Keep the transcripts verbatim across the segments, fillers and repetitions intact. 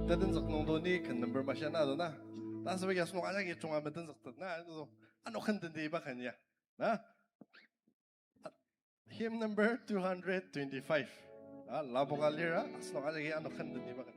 Tetenzük nungdo ni ken number masha na do na. Ta asüba ya asenok ajaki junga metenzüktet na, so ano ken tendi iba ken ya. Na? Hymn number two hundred twenty-five. Ah, lapoka lira, asenok ajaki ano ken tendi iba ken.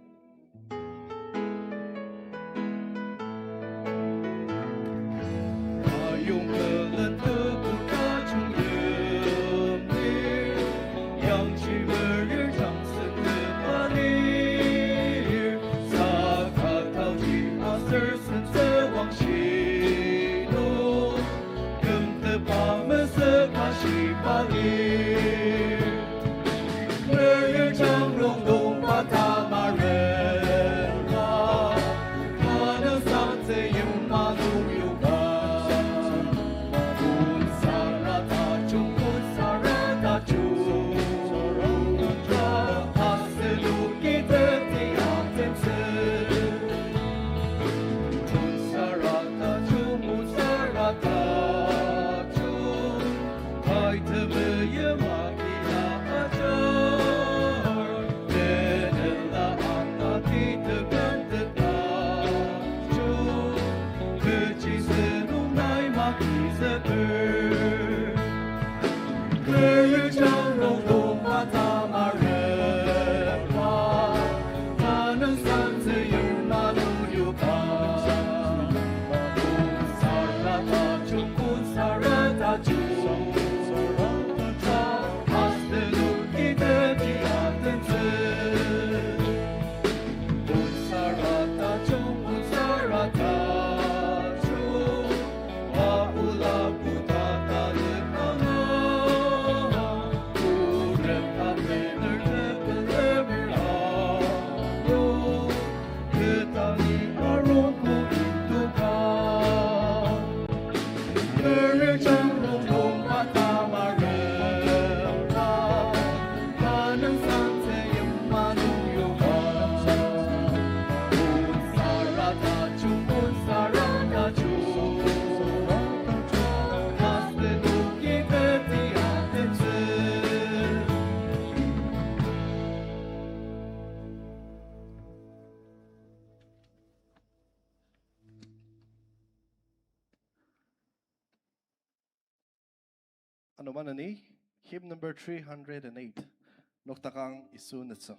Ano maneni, hymn number three hundred and eight, Noktakang Yisu Nütsüng.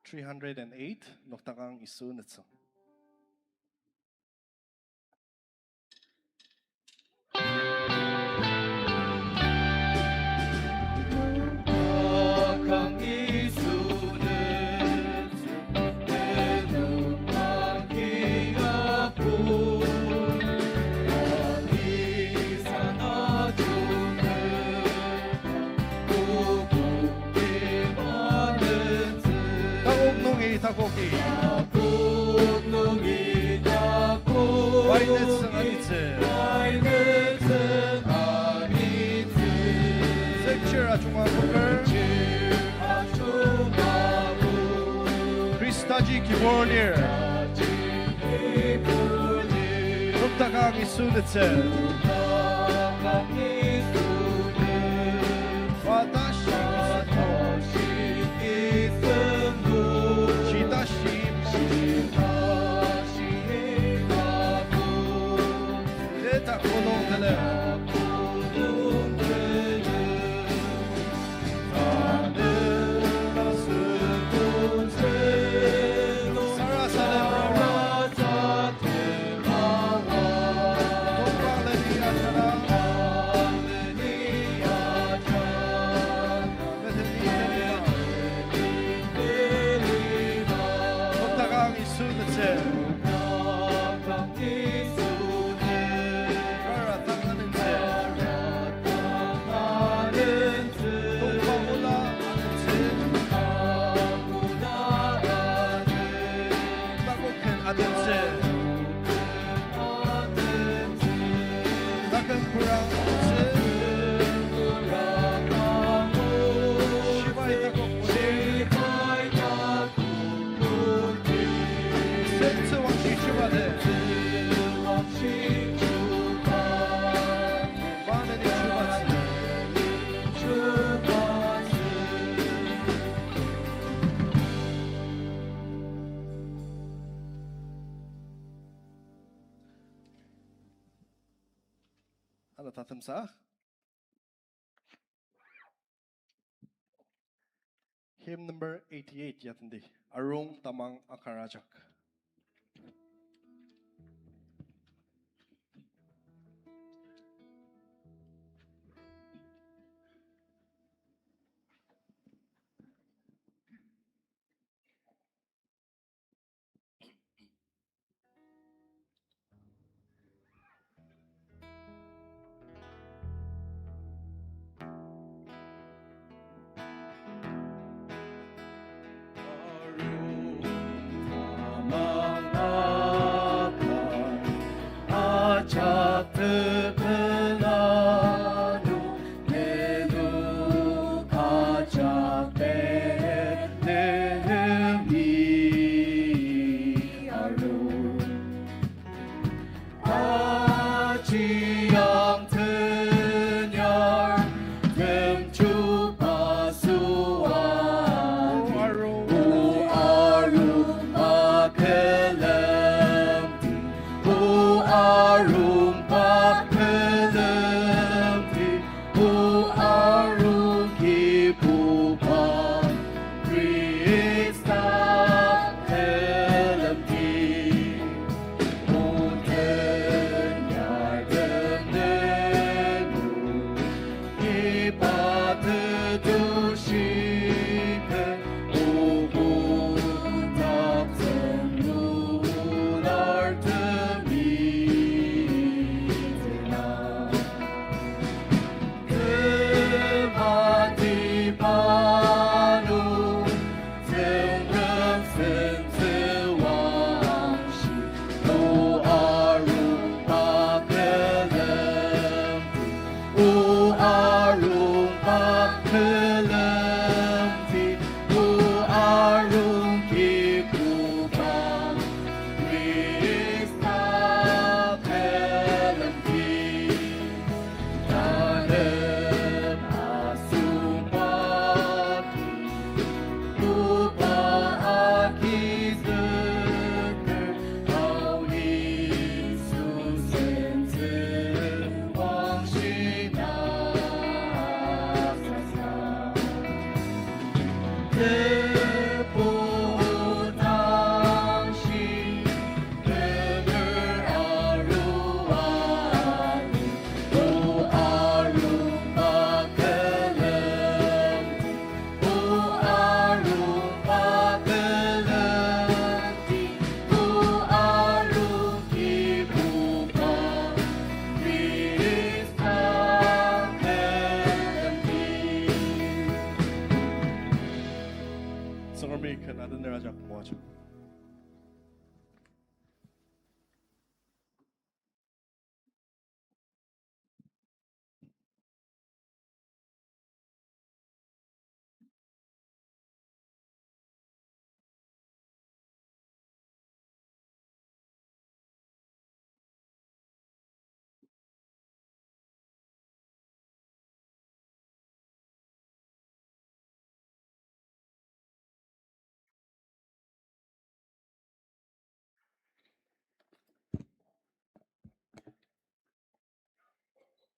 Three hundred and eight, Noktakang Yisu Nütsüng. Takok nungi takoki. Wainetsüng anitsü. Sekchir ajunga koker. Khristaji kibur lir. Noktakang Yisu Nütsüng. Watashi, shitashi, leta kolong tele. Ana tatemsa. Hymn number eighty-eight ya tendi. Arung tamang akar ajak. Tsüngremi ken adener ajak moajang.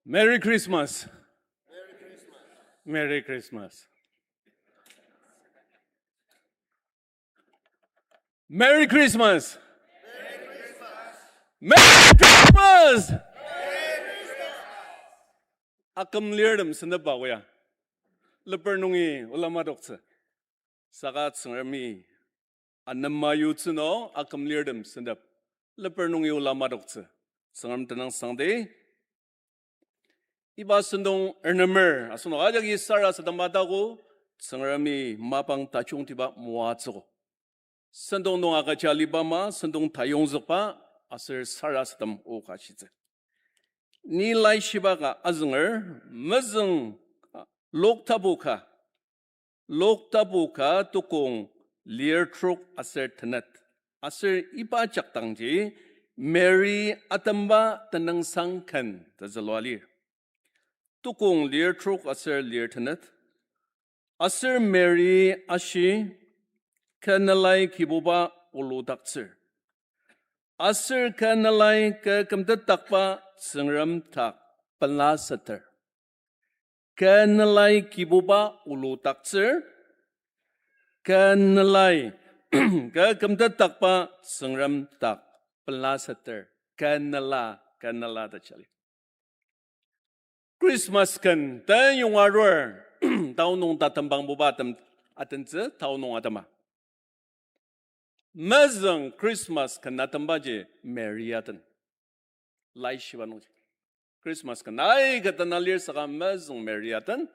Merry Christmas. Merry Christmas. Merry Christmas. Merry Christmas. Aküm lirtem sendepba oya. Leper nungi ola madoktsü. Saka Tsüngremi anema yutsü nung aküm lirtem sendep. Leper nungi ola madoktsü. Tsüngrem tenüngsangdi. Iba sentong ernemer, asenok ajaki sarasadema taku, Tsüngremi mapang tajungtiba moatsüogo. Sentong nung agüja aliba ama, sentong tayongzükba, aser sarasadem o ka shitsü. Ni laishiba ka azünger, mezüng, a, Luk tapu ka, Luk tapu ka tukong lir trok aser tenet. Aser iba jakdangji Mary atemba tenüngsang ken ta zülua lir. Tukong lir trok aser lir tenet. Aser Mary ashi, kü nalai Kibuba oludaktsür. Aser kü nalai kü kümtetdakba Tsüngrem dak pelaseter. Kü nelai Kibuba uludaktsür, kü nelai, kü kümtetdakba Tsüngrem dak pelaseter, kü nela, kü nela ta jali. Christmas ken teyonga arur, tao nung tatembangbuba atem, atentsü tao nung atema. Mezüng Christmas ken atembaji Mary aten. Laishiba nungji. Christmas ken aika tena lir saka mezüng Mary aten.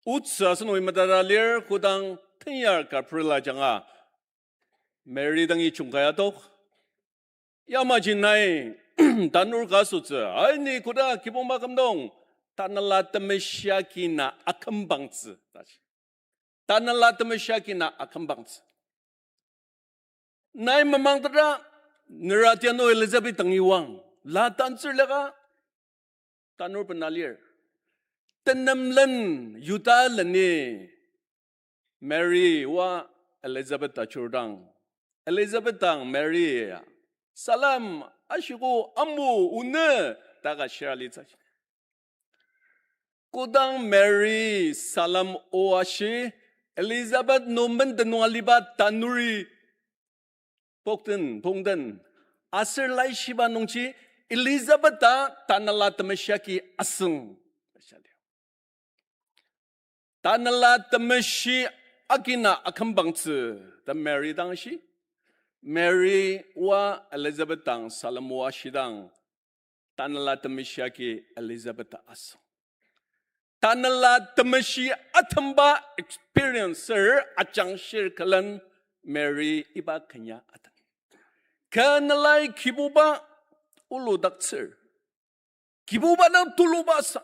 Otsü asenok imetata lir kodang tenyar Gabriel ajanga Mary dangi jungkai adok. Yamaji nai tanur ka asütsü, aini koda kibong maküm nung, Tanela Temeshi aki na akümbangtsü, ta shi. Tanela Temeshi aki na akümbangtsü. Nai mamangteta, nera tianu Elizabeth dangi wang, la tantsür laka, tanur bena lir. Tenemlen, Yuda leni, Mary wa Elizabeth ajurdang, Elizabeth dang Mary, Salem, ashiko amu onü, ta ka shira litsü. Kodang Mary salem o ashi, Elizabeth no menden nung aliba tanuri pokten, pongten, aser laishiba nungji Elizabeth ta Tanela Temeshi aki asüng. Tanela Temeshi aki na akümbangtsü ta Mary dang shi. Mary wa Elizabeth dang salem o ashidang, Tanela Temeshi aki Elizabeth ta asüng. Tanela Temeshi atemba experiencer ajangshir külen Mary iba kenya aten. Kü nelai Kibuba uludaktsür. Kibuba dang tuluba sa.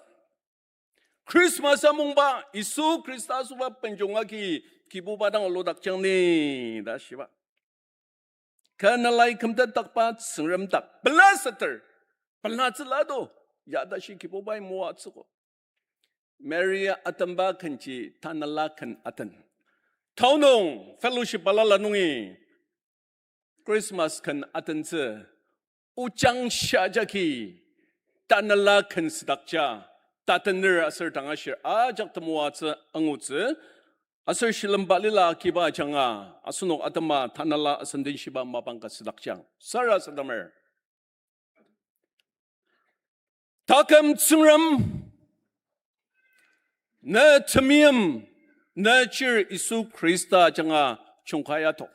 Christmas amungba, Yisu Khrista asüba benjong agi Kibuba dang uludakjang ni, ta shiba. Kü nelai kümtetdakba Tsüngrem dak pelaseter, pelatsüla do, ya ta shi Kibubai moatsüogo. Mary atemba kenji Tanela ken aten. Tao nung fellowship balala nungi Christmas ken atentsü, ojang shia jagi Tanela ken südakja, tatener aser tangashir ajak temoatsü angutsü, aser shilem balila kiba ajanga, asenok atema Tanela asenden shiba mapang ka südakjang. Sarasademer. Taküm Tsüngrem, ne temeim, ne chir Yisu Khrista ajanga jungkai atok.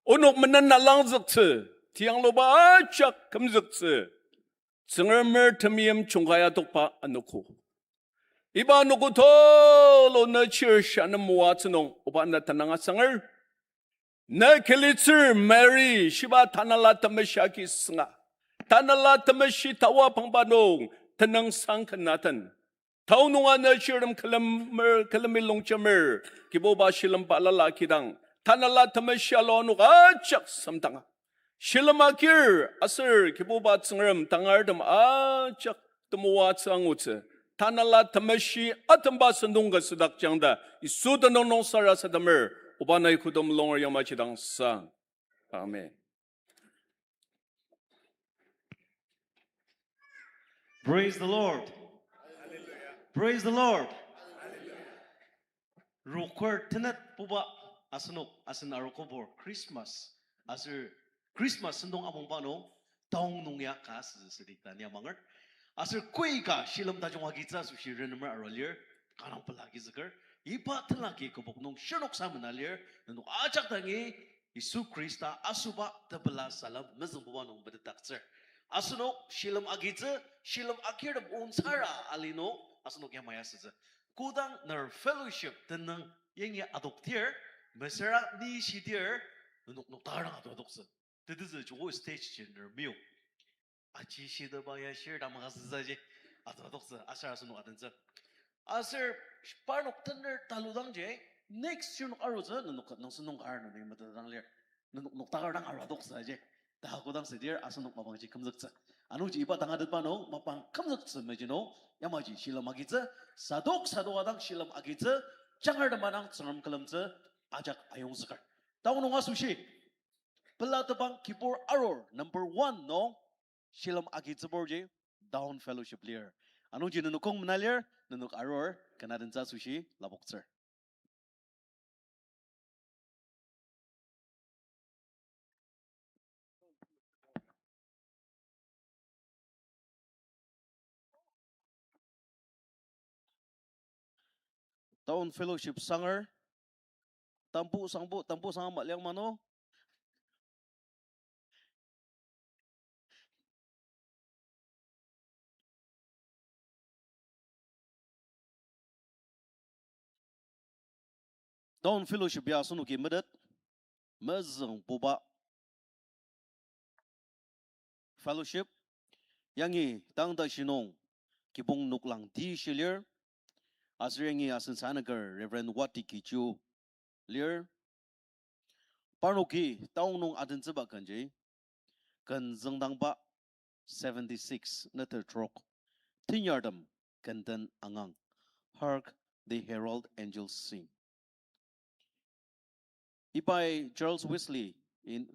Onok menen alangzüktsü, tiangluba ajak kümzüktsü, Tsüngremer temeim jungkai atokba anogo. Iba anogo tulu ne chir shia nem moatsü nung oba ne tenüng asanger. Ne kilitsür Mary shiba Tanela Temeshi agi sünga, Tanela Temeshi tawa pangba nung tenüngsang ken aten. Tao nunga ne chirtem külemer, külemi longjemer, Kibuba shilem balala kidang, Tanela Temeshi alo onok ajak semdanga. Shilem agir aser Kibuba Tsüngrem tangartem ajak temoatsü angutsü, Tanela Temeshi atemba sentong ka südakjang ta Yisu tenüng nung sarasademer, oba nai kodem longer yamaji dang sang. Amen. Praise the Lord. Praise the Lord. Rokur tenet puba asenok asen arokobor Christmas aser Christmas sentong amungba nung taung nung ya ka asü südi ta ni amanger. Aser koi ka shilem tajung agitsü asoshi renemer arua lir, kanga pela agizüker, iba tenlaki kübok nung shirnok samena lir, nenok ajak dangi Yisu Khrista asüba tepela salem mezüngbuba nung metetdaktsür. Asenok shilem agitsü, shilem agirtem onsara ali nung asenok yamai asütsü. Kodang ner fellowship tenüng yangi adoktir, mesüra ni shidir, nenok noktakarang ado adoktsü. Tetezü joko stage ji ner meyong. Aji shiteba ya shir ta makasütsüji. Ado adoktsü, aser asenok adentsü. Aser parnok tener taludangji, next year nok arutsü, nenok nung sentong kar nung metetdang lir. Nenok noktakar dang aru adoktsü aji. Ta kodang südir asenok mapangji kümzüktsü. Anungji iba tangatetba nung mapang kümzüktsü meji nung, yamaji shilem agitsü, sadok sadok adang shilem agitsü, jangar tema dang Tsüngrem külemtsü, ajak ayongzüker. Tao nung asoshi, pelatebang kibur arur number one nung, shilem agitsüburji, Town Fellowship lir. Anungji nenok kong mena lir, nenok arur, ken adentsü asoshi lapoktsür. Town Fellowship sanger, tampu sangpu, tampu sanga maliang mano. Town Fellowship ya asenoki metet, mezüngbuba fellowship, yangi tang tashi nung kibong noklang ti shilir, aser yangi asen sanaker Reverend Wati Kichu lir. Parnoki taong nung adentsüba kenji, ken züngdangba seventy-six neter trok, tenyartem kenden angang, Hark the Herald Angels Sing. Ibai Charles Wesley in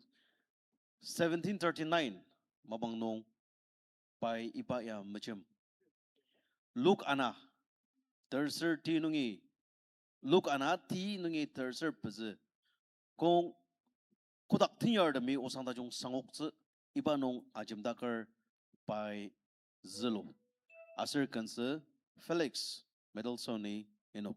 seventeen thirty-nine mapang nung pai iba ya mejem. Luk ana terser ti nungi, Luk ana ti nungi terser pezü, kong kotak tenyartemi osang tajung sangoktsü iba nung ajemdaker pai zülu. Aser kensü Felix Mendelssohn-i inok.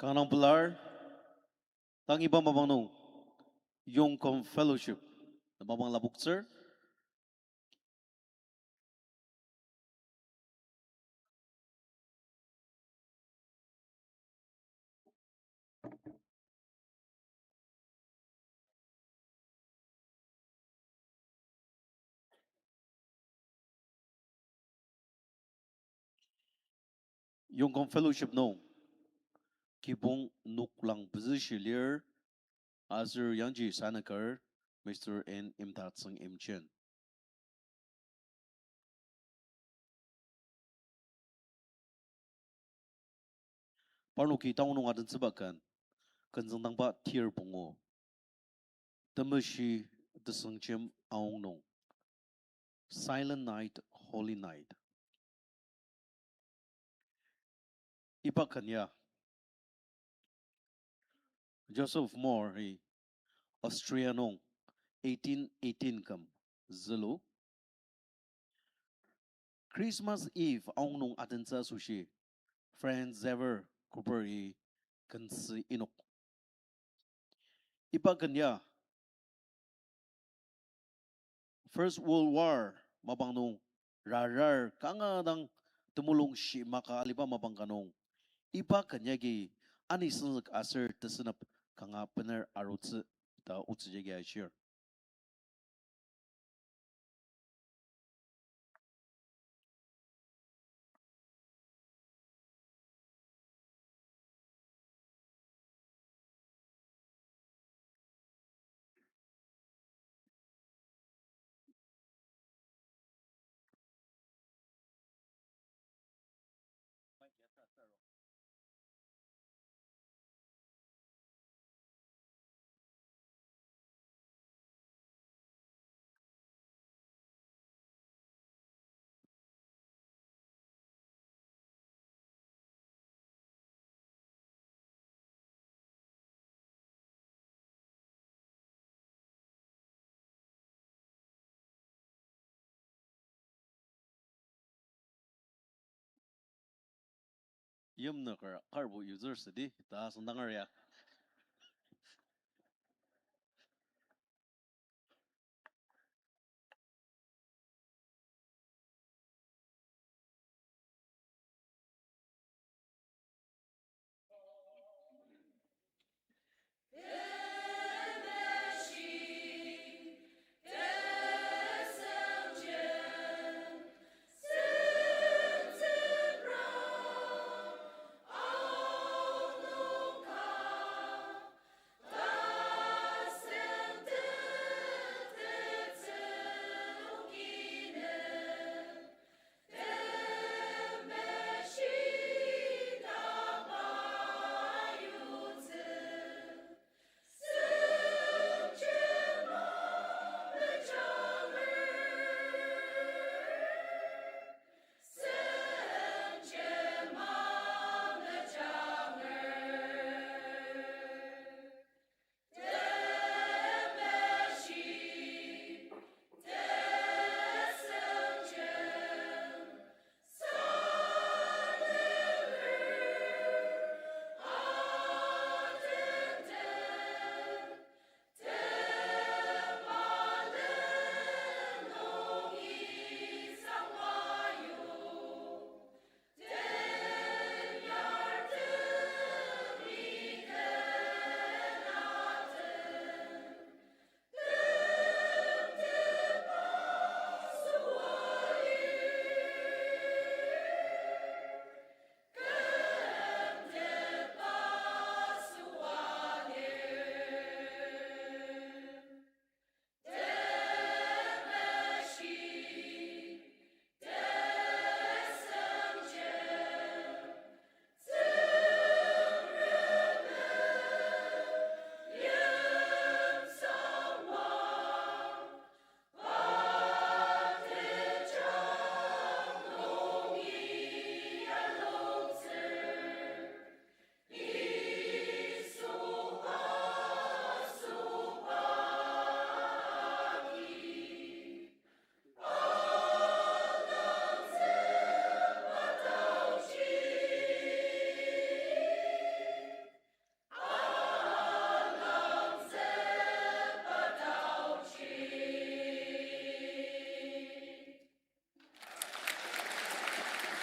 Kanga pelar, tang iba mapang nung, Yongkong Fellowship, mapang lapoktsür. Yongkong Fellowship nung kibong noklang pezü shi lir, aser yangji sanaker Mister N. Imtatsüng Imchen. Parnoki taonung adentsüba ken, kenzüngdangba tir pungu, temeshi tesüngjem aonung, Silent Night, Holy Night. Iba ken ya, Joseph Mohr-i Austria nung eighteen eighteen küm zülu. Christmas Eve aonung adentsü asoshi Franz Xaver Gruber-i kensü inok. Iba ken ya First World War mapang nung rarar kanga dang temulung shi maka aliba mapang ka nung, iba ken yagi anisüngzük aser tesünep kanga bener arutsü ta otsü jagi ashir. Yimnüker karbo yutsür südi ta asüngdangar ya.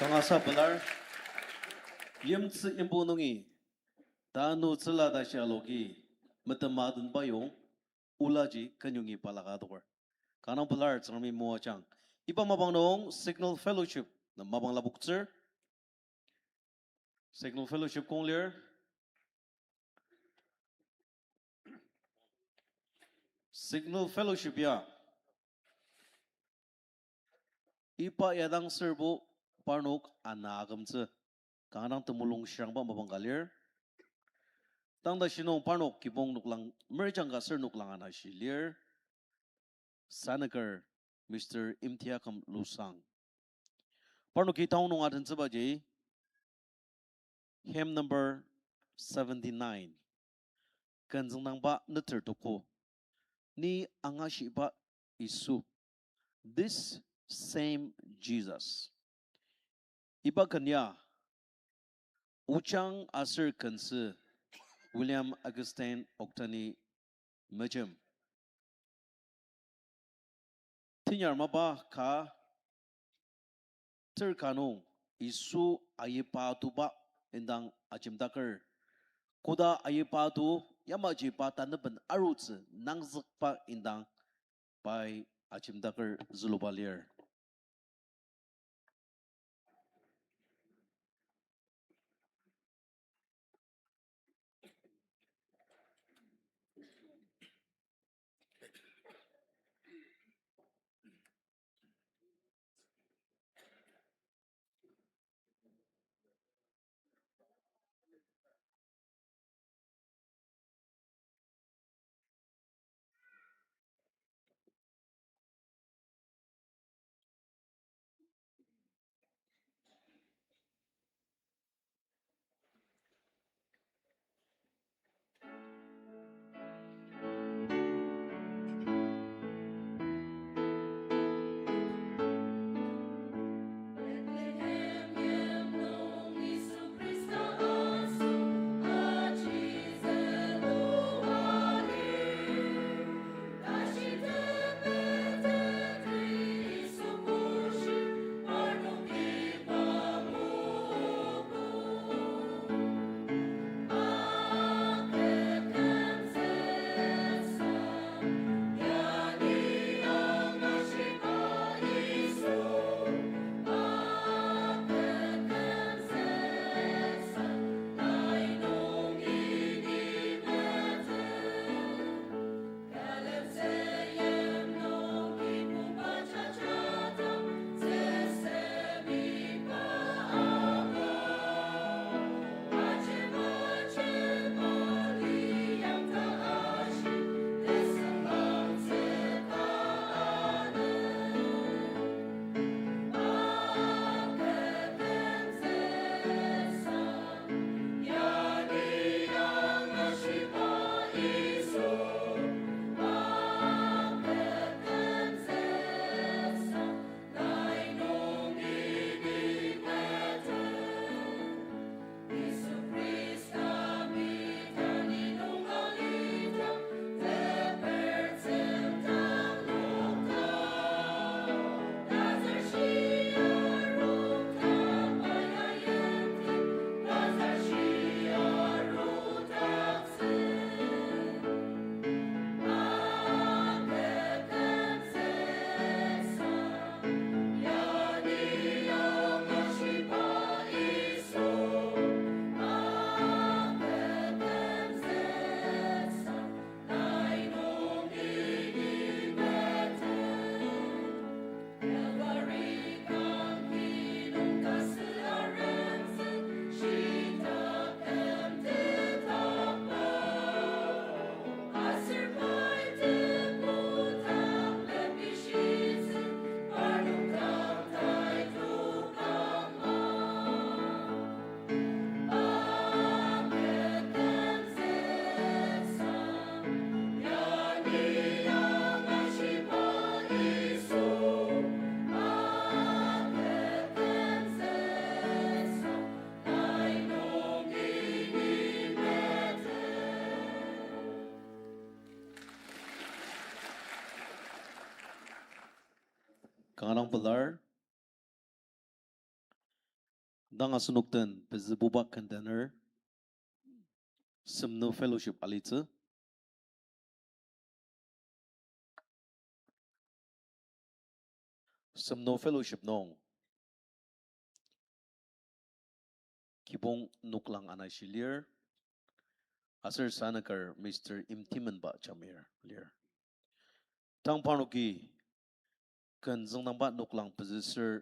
Angasa pelar, yimtsü yimbo nungi, tanü tsüla tashi aloki, metema adenba yong, olaji kenyongi balaka adoker. Kanga pelar Tsüngremi moajang. Iba mapang nung Signal Fellowship, na mapang lapoktsür. Signal Fellowship kong lir. Signal Fellowship ya. Iba yadang sürbo parnok ana akümtsü. Kanga temulung shirangba mapang ka lir. Tang tashi nung parnok kibong noklang merjang ka ser noklang ana shi lir. Sanaker Mister Imtiakum Lusang. Parnoki taong nung adentsübaji, hymn number seventy-nine. Ken züngdangba neter tuko. Ni angashiba Yisu. This same Jesus. Iba ken ya, ojang aser kensü William Augustine Oktani mejem. Tenyar mapa ka ter ka nung Yisu ayiba tuba indang ajemdaker. Koda ayiba tu yamaji pa taneben arutsü nangzükba indang pai ajemdaker züluba lir. Kanga pelar. Dang asenok den pezübuba kendener, Semnu Fellowship alitsü. Semnu Fellowship nung kibong noklang anashi lir, aser sanaker Mister Imtimenba Jamir lir. Tang parnoki ken züngdangba noklang pezüsür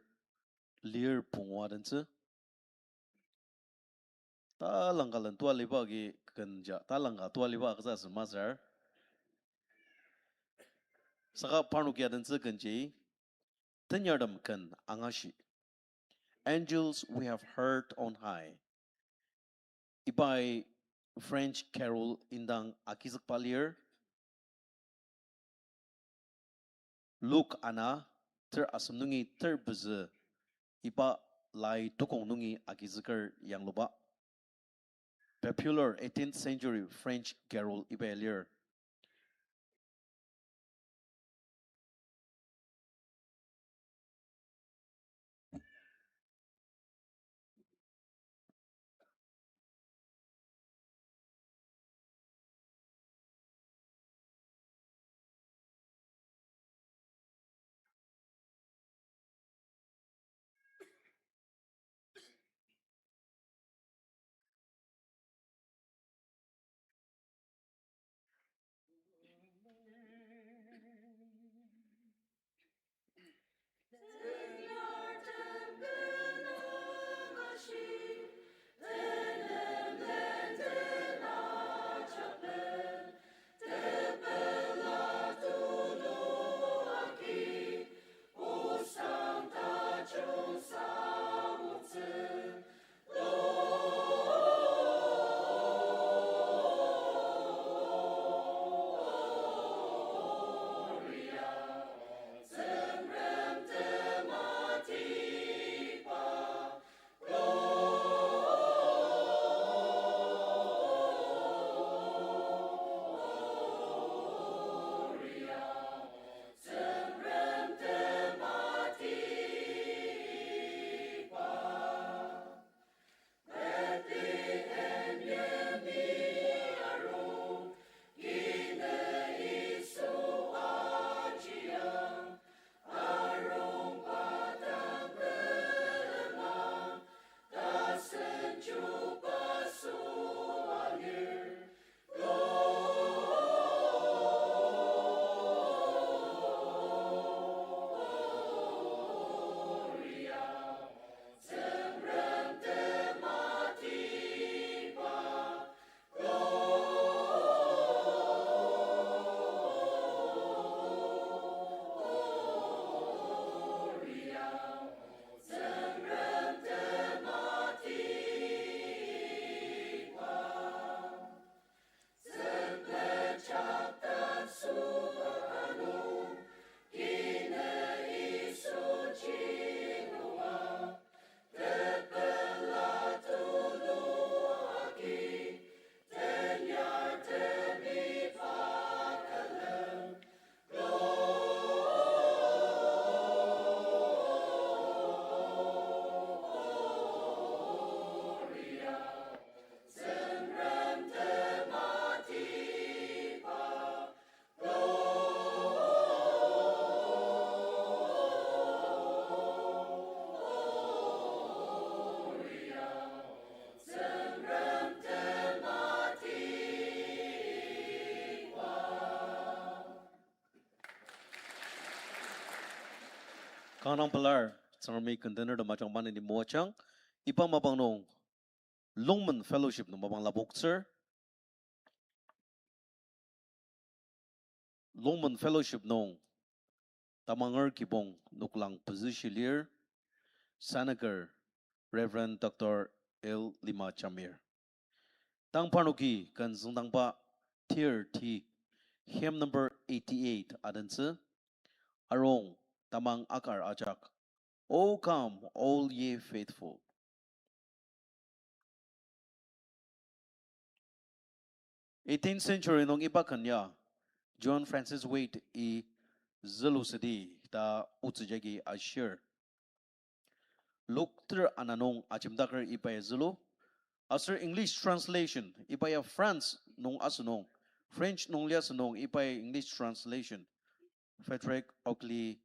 lir pungu adentsü. Talangka len tua liba agi kenja, talangka tua liba agütsü asü masür. Saka parnoki adentsü kenji, Tenyartem ken angashi. Angels we have heard on high. Ibai French carol indang agizükba lir. Luke ana ter asem nungi ter pezü, iba lai tukong nungi agizüker yangluba. Popular eighteenth century French carol iba lir. Kanga pelar, Tsüngremi kendener tem ajak maneni moajang, iba mapang nung, Lungmen Fellowship nung mapang lapoktsür. Lungmen Fellowship nung tamanger kibong noklang pezü shilir, sanaker Reverend Doctor L Lima Jamir. Tang parnoki ken züngdangba tir ti hymn number eighty-eight adentsü, arung tamang akar ajak, O come, all ye faithful. Eighteenth century nung iba ken ya John Francis Waite-i zülusüdi ta otsü jagi ashir. Luk ter ana nung ajemdaker iba ya zülu. Aser English translation, iba ya France nung asünung, French nung liasünung, iba ya English translation. Frederick Oakeley,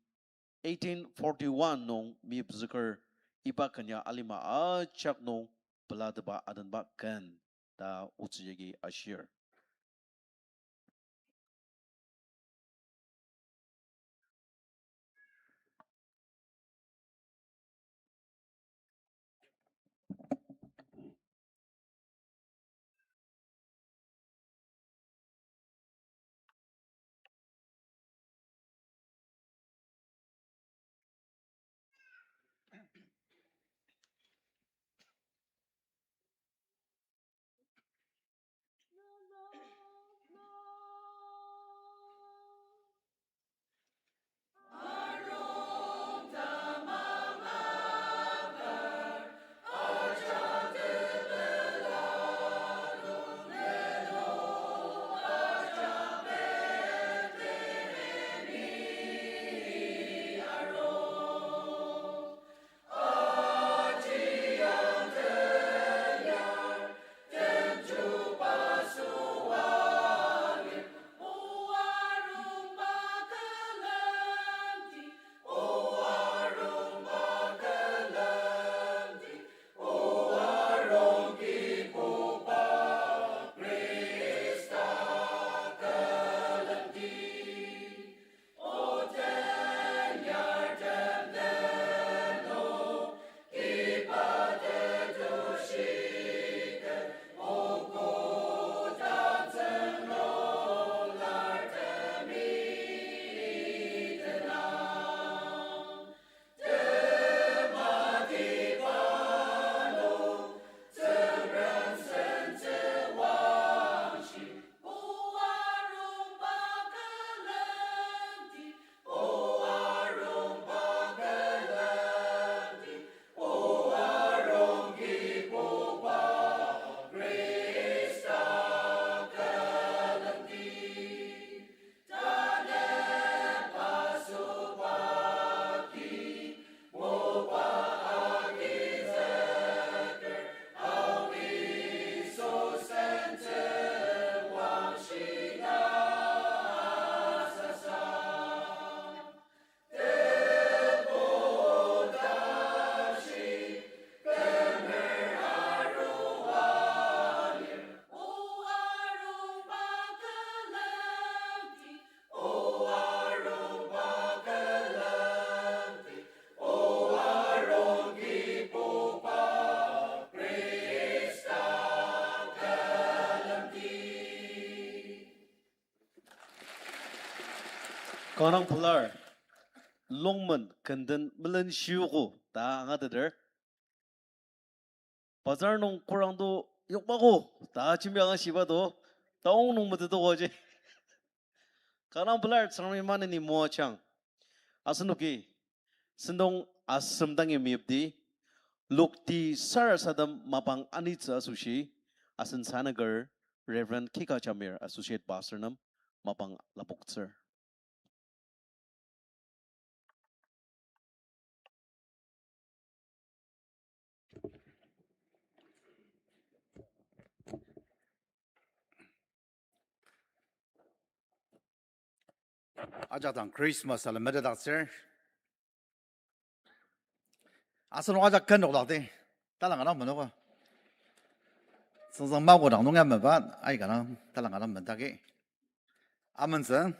eighteen forty-one nung meyipzüker, iba ken ya alima ajak nung pelateba adenba ken ta otsü yagi ashir. Kanga pelar, Longmen kenden melen shiogo ta angateter. Bazar nung korang to yokmako ta jembi angashiba to, taong nung metetoko ji. Kanga pelar Tsüngremi maneni moajang. Asenoki, sentong asem dangi meyipdi, lokti sarasadem mapang anitsü asoshi, asen sanaker Reverend Kika Jamir, Associate Pastor nem mapang lapoktsür. Ajak dang Christmas alem metetdaktsür. Asenok ajak kenok dakti, talang kanga menoka. Tsüngtsüng mako dang nung ya meba, aika dang talang kanga metaki. Amentsü.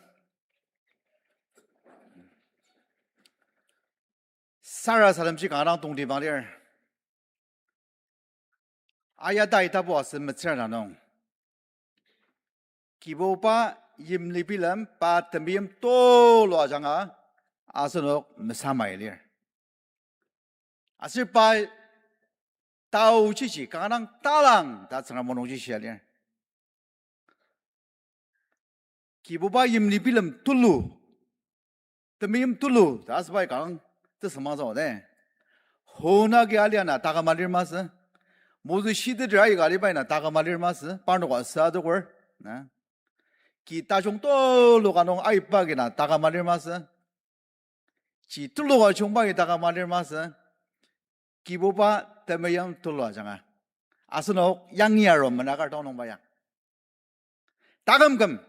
Sarasademji kanga dang tongtibang lir. Aya tai tapu asem metsür na nung, Kibuba yimli bilem pa temeim tulu ajanga asenok mesamai lir. Aser pa taochiji kanga dang talang ta Tsüngrem o nungji shia lir. Kibuba yimli bilem tulu, temeim tulu ta asübai kanga tesüngmangtsü de. Hona agi alia na taküma lir masü. Moses shiteter aika alibai na taküma lir masü, parnok asü adoker na. Ki tajung tulu ka nung aiba agi na taküma lir masü. Chi tulu ka jungba agi taküma lir masü. Kibuba temeim tulu ajanga. Asenok yangi aru menakar tongnungba ya. Taküm küm,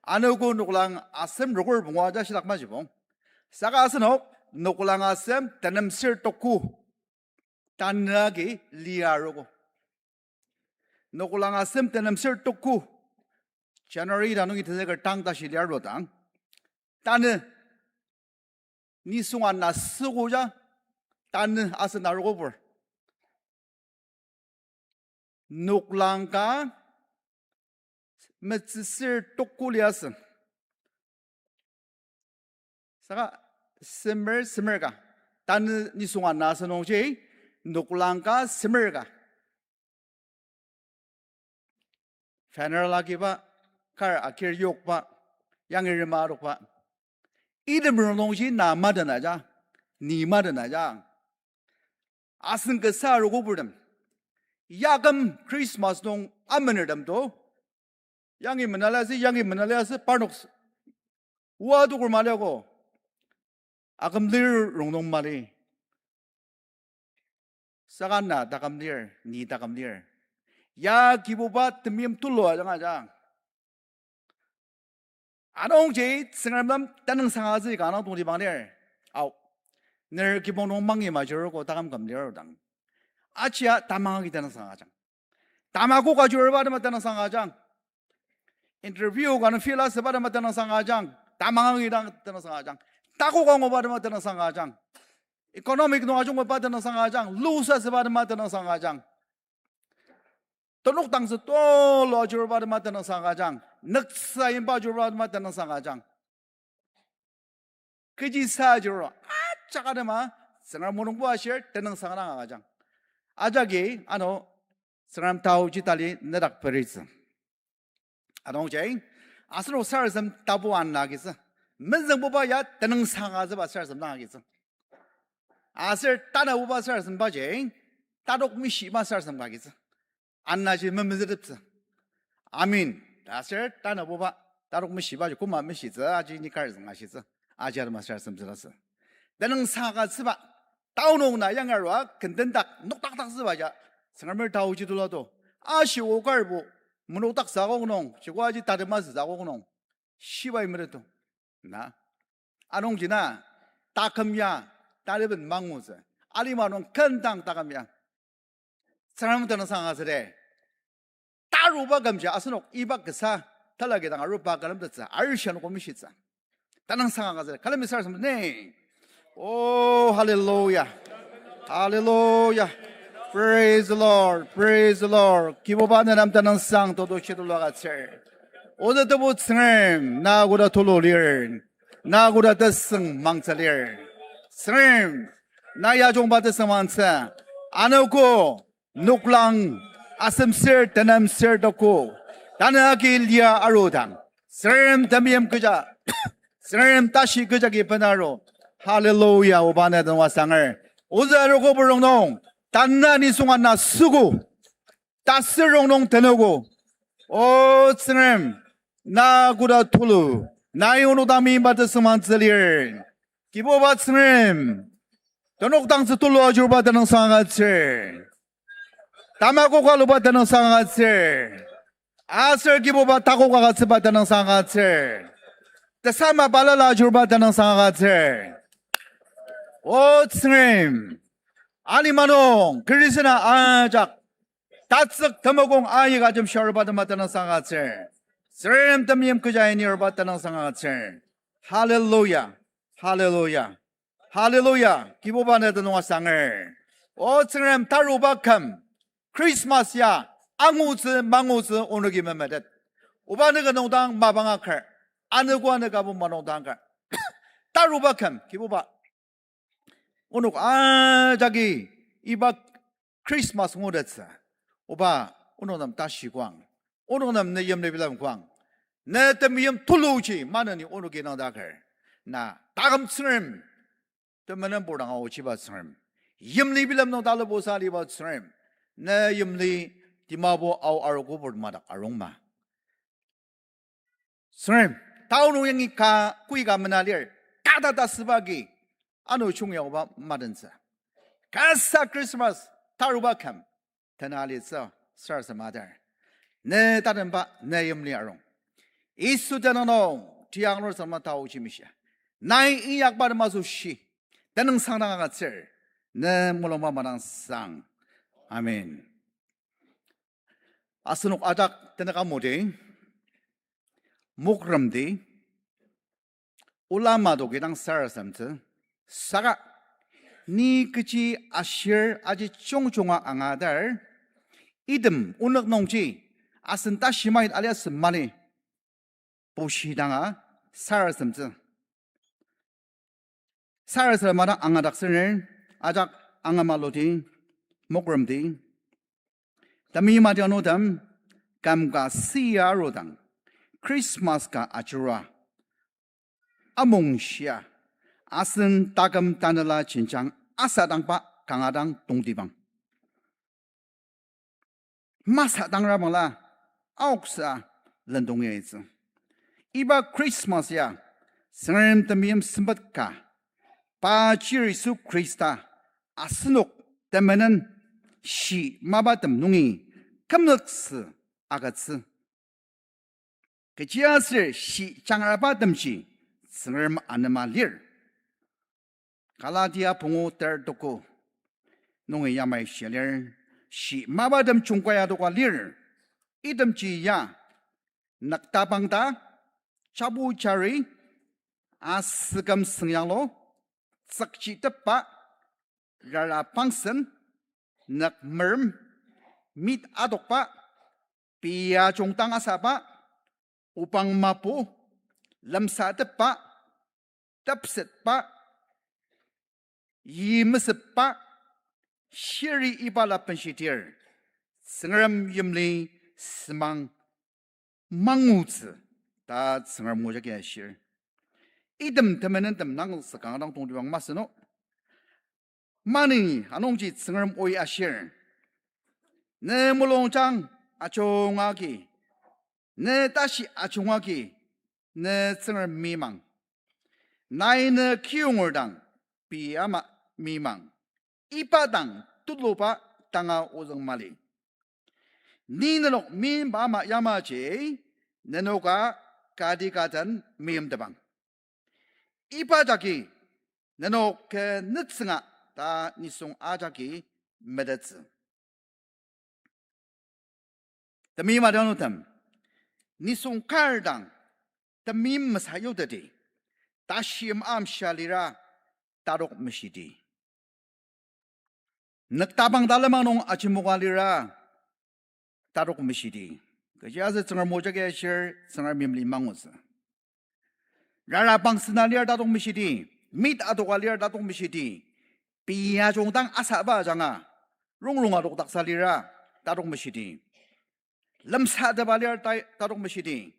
anogo noklang asem rokur pungu aja shitak majibong. Saka asenok noklang asem tenem ser toku. Tanü agi lia arogo. Noklang asem tenem ser toku. January ta nungi tenzüker tang tashi lia arudang. Tanü nisung ana süogo ja, tanü asen arogobur. Noklang ka metsüsür toku liasü. Saka semer, semer ka. Tanü nisung ana asü nungji, noklang ka semer ka. Funeral agiba, kar akir yokba, yangi rema adokba. Item rongnungji na maden aja, ni maden aja. Asen kasa arogo purtem. Yaküm Christmas nung amenertem to. Yangi menaliasü, yangi menaliasü, parnok s-, oa tokur maliago. Aküm lir rongnung mali. Saka na taküm lir, ni taküm lir. Ya Kibuba temeim tulu ajanga ajang. Anungji Tsüngrem nem tenüngsang agütsü ka nung tongtibang lir. Ao. Ner kibong nung mangi majirogo taküm küm lir dang. Ajia tamang agi tenüngsang ajang. Tamakok ajurba tema tenüngsang ajang. Interview ka nung fail asüba tema tenüngsang ajang. Tamang agi dang tenüngsang ajang. Takok anguba tema tenüngsang ajang. Economic nung ajungba tenüngsang ajang. Lose asüba tema tenüngsang ajang. Tenok dangtsü tulu ajurba tema tenüngsang ajang. Nüksa imba ajurba tema tenüngsang ajang. Kechisa ajurba ajak atema, Tsüngrem mulungbo ashir tenüngsang dang agüjang. Ajaki, ano, Tsüngrem taoji tali nedak peritsü. Anungji, asenok sarasadem tapu ana agitsü. Mezüngbuba ya tenüngsang agütsüba sarasadem dang agitsü. Aser tanabuba sarasadembaji, tatok mishiba sarasadem ka agitsü. Anaji memezüteptsü. Amen. Aser tanabuba, tatok mishibaji koma mishitsü, aji ni kar züng ashitsü. Aji atema sarasadem zülasü. Tenüngsang agütsüba, tao nung na yangarua, kendendak, nokdakdaktsüba ja, Tsüngremer taoji tulu to. Ashi okarbo, menokdaktsü akok nung, shikoaji tatema sütsü akok nung. Shibai mereto. Na. Anungji na, taküm ya, taliben mangutsü. Alima nung kendang taküm ya. Tsüngrem tenüngsang agütsüdi. Taruba kümji asenok iba kasa, talaki dang aruba külemtettsü, arishi anogo mishitsü. Tenüngsang agütsüdi. Külemi sarasadem ni. Oh, hallelujah. Hallelujah. Praise the Lord. Praise the Lord. Kibuba ne nem tenüngsang tetushi tulu agütsür. Ozü tebu Tsüngrem, na koda tulu lir. Na koda tesüng mangtsü lir. Tsüngrem, na yajungba tesüng mangtsü. Anogo, noklang, asemser, tenemser toko. Tanü agi lia arudang. Tsüngrem temeim kecha. Tsüngrem tashi kecha ki benaru. Hallelujah, oba ne tenüngsang asanger. Ozü arogo purong nung. Tanü nisung ana süogo. Tasür rongnung tenogo. O Tsüngrem, na koda tulu, nai onok dang meimba tesüng mangtsü lir. Kibuba Tsüngrem, tenok dangtsü tulu ajurba tenüngsang agütsür. Tamakok aluba tenüngsang agütsür. Aser Kibuba takok agütsüba tenüngsang agütsür. Tesama balala ajurba tenüngsang agütsür. O Tsüngrem, alima nung, Khristina ajak, tatsük temokong ayik ajemshiba tema tenüngsang agütsür. Tsüngrem temeim kecha inirba tenüngsang agütsür. Hallelujah. Hallelujah. Hallelujah. Kibuba ne tenüngsang asanger. O Tsüngrem taruba küm. Christmas ya angutsü mangutsü onoki memetet. Oba nüka nung dang mapang akar. Anogo anogo abo manung dang kar. Taruba küm. Kibuba. Onok ajaki iba Christmas ngutettsü. Oba, onok nem tashi kuang. Onok nem ne yimli bilem kuang. Ne temeim tuluji maneni onoki nangdaker. Na taküm Tsüngrem. Temenenpur dang aochiba Tsüngrem. Yimli bilem nung talabo sa aliba Tsüngrem. Ne yimli timabo ao arogo pur madak arungma. Tsüngrem, tao nung yangi ka, kui ka mena lir, ka ta ta süba agi, ano chungyaba madentsü. Kasa Christmas taruba küm tena alitsü sarasadem atar. Ne tatemba ne yimli arung. Yisu tenüng nung tiang nung sama tao jimishia. Nai inyakba tema asoshi tenüngsang dang agütsür. Ne mulungba madang sang. Amen. Asenok ajak tenük amudi, mokremdi, ola madoki dang sarasademtsü, saka ni kechi ashir aji jungjunga angatar, item onük nungji asen tashi mait aliasem mali bushidanga sarasademtsü. Sarasadema dang angadaktsüner, ajak angamaludi, mokremdi. Temeim adianutem, küm ka sia arudang, Christmas ka ajurua, amongshia, asen taküm tanela jenjang asadangba kanga dang tongtibang. Masadangra bangla, aoksa lendong yaitsü. Iba Christmas ya, Tsüngrem temeim sempet ka, pa chir Yisu Khrista, asenok temenen shi mapatem nungi kümnüktsü agütsü. Kechiaser shi jangrabatemji Tsüngrem anema lir. Galatia pungu ter tuku nungi yamai shia lir, shi mapatem jungkaya adoka lir, itemji ya, nüktapang ta, chabu jari, asüküm süngyanglu, tsükchitepba, rara pangsen, nükmerem, mit adokba, pei ajungdang asaba, opang mapu, lemsatepba, tepsetba, yimesepba, shiri iba la benshidir, Tsüngrem yimli semang mangutsü ta Tsüngrem o jagi ashir. Item temenentem nangzükang dang tongtibang masü no. Maneni anungji Tsüngrem oi ashir. Ne mulungjang ajunga agi, ne tashi ajunga agi, ne Tsüngrem mimang. Nai ne kiyonger dang pei ama mimang. Iba dang tuluba tanga ozüng mali. Ni nenok meimba ama yamaji, nenoka kati ka den meimtebang. Iba jagi nenok ke nütsünga ta nisung ajaki metettsü. Temeim adianutem, nisung kar dang temeim mesayuteti, tashi amshia lira tatok meshidi. Nüktapang talemang nung ajemoka lira tatok meshidi. Kechiaser Tsüngrem o jagi ashir, Tsüngrem yimli mangutsü. Rara pangsena lir tatok meshidi, mit adoka lir tatok meshidi, pei ajungdang asaba ajanga, rongrong adokdaksa lira tatok meshidi, lemsatepba lir ta-, tatok meshidi,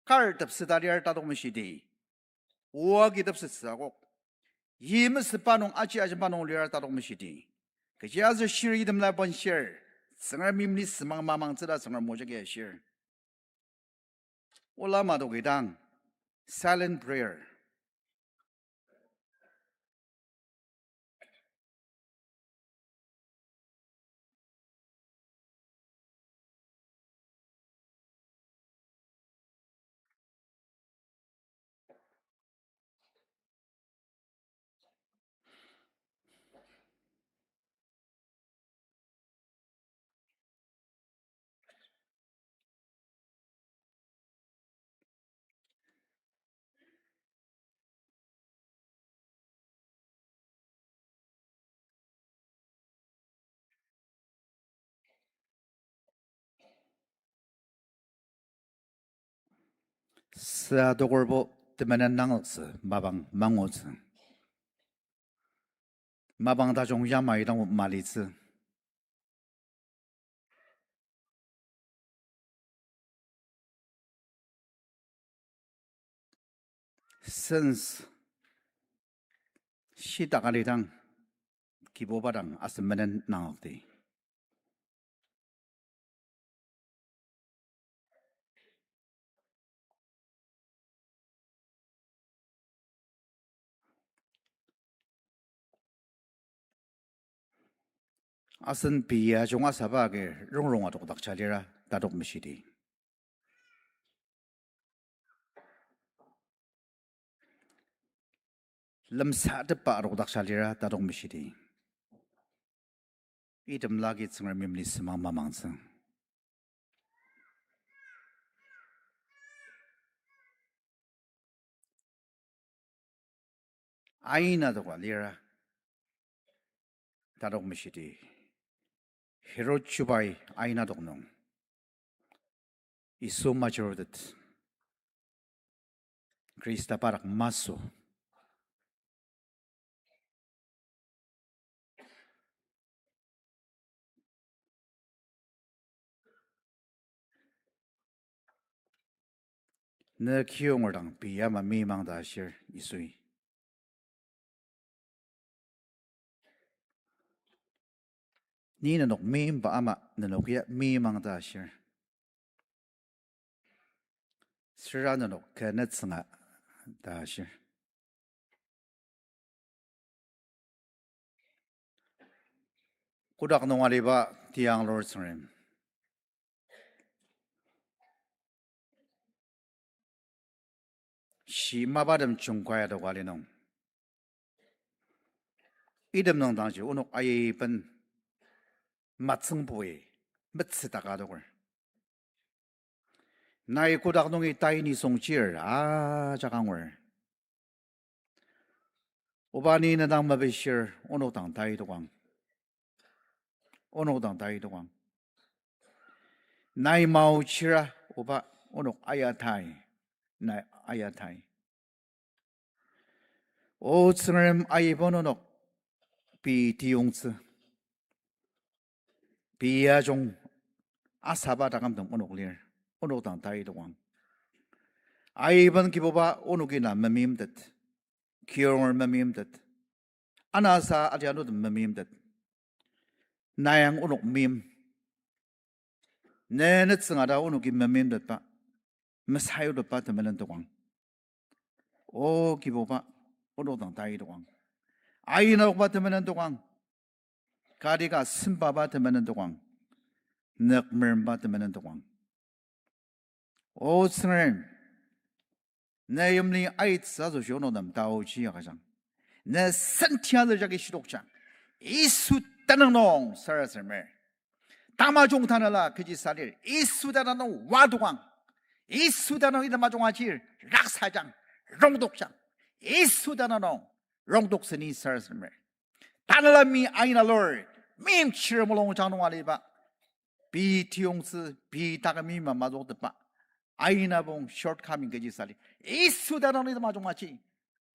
kar tepseta lir tatok meshidi, oa agi tepsettsü akok, yimesüba nung aji ajemba nung lir tatok meshidi. Kechiaser shir itemla benshir, Tsüngrem yimli semang mamangtsü ta Tsüngrem o jagi ashir. Ola madoki dang, silent prayer. Süa tokorbo temenen nangzüktsü mapang mangutsü. Mapang tajung yamai dang malitsü. Sense shitak alidang, Kibuba dang asen menen nangzükdi. Asen pei ajung asaba agi rongrong adokdakja lira tatok meshidi. Lemsatepba adokdakja lira tatok meshidi. Item lagi Tsüngrem yimli semang mamangtsü. Aina doka lira tatok meshidi. Herod chubai aina dok nung Yisu majurutet. Khrista padak masü. Ne kiyonger dang pei ama meimang ta ashir Yisui. Ni nenok meimba ama nenok ya meimang ta ashir. Süra nenok kü nütsünga ta ashir. Kotak nung aliba tianglur Tsüngrem. Shi mapatem jungkai adoka li nung. Item nung dangji onok aiben matsüngpoi metsütaka adoker. Nai kotak nungi tai nisung chir ajak angur. Oba ni ne dang mepishir onok dang tai tokang. Onok dang tai tokang. Nai maochira oba onok aya tai. Nai aya tai. O Tsüngrem aiben onok pei tiyongtsü. Pei ajung asaba takümtem onok lir, onok dang tai tokang. Aiben Kibuba onoki na memeimtet, kiyonger memeimtet, anasa adianutem memeimtet. Nai ang onok meim. Ne nütsüngata onoki memeimtetba, mesayutetba temenen tokang. O Kibuba, onok dang tai tokang. Aina okba temenen tokang. Kati ka sempaba temenen tokang. Nük meremba temenen tokang. O Tsüngrem, ne yimli aitsü asoshi onok nem taochi agüjang. Ne senti azü jagi shidokjang. Yisu tenüng nung sarasademer. Tamajung tanela kechisa lir. Yisu tenüng nung oa tokang. Yisu tenüng nung item ajung ajir raksajang, rongdokjang. Yisu tenüng nung rongdok seni sarasademer. Tanela mi aina lur, meimchir mulungjang nung aliba. Pei tiyongtsü, pei taküm mima mazüktepa. Aina bong shortcoming kechisa lir. Yisu tenüng nung item ajung aji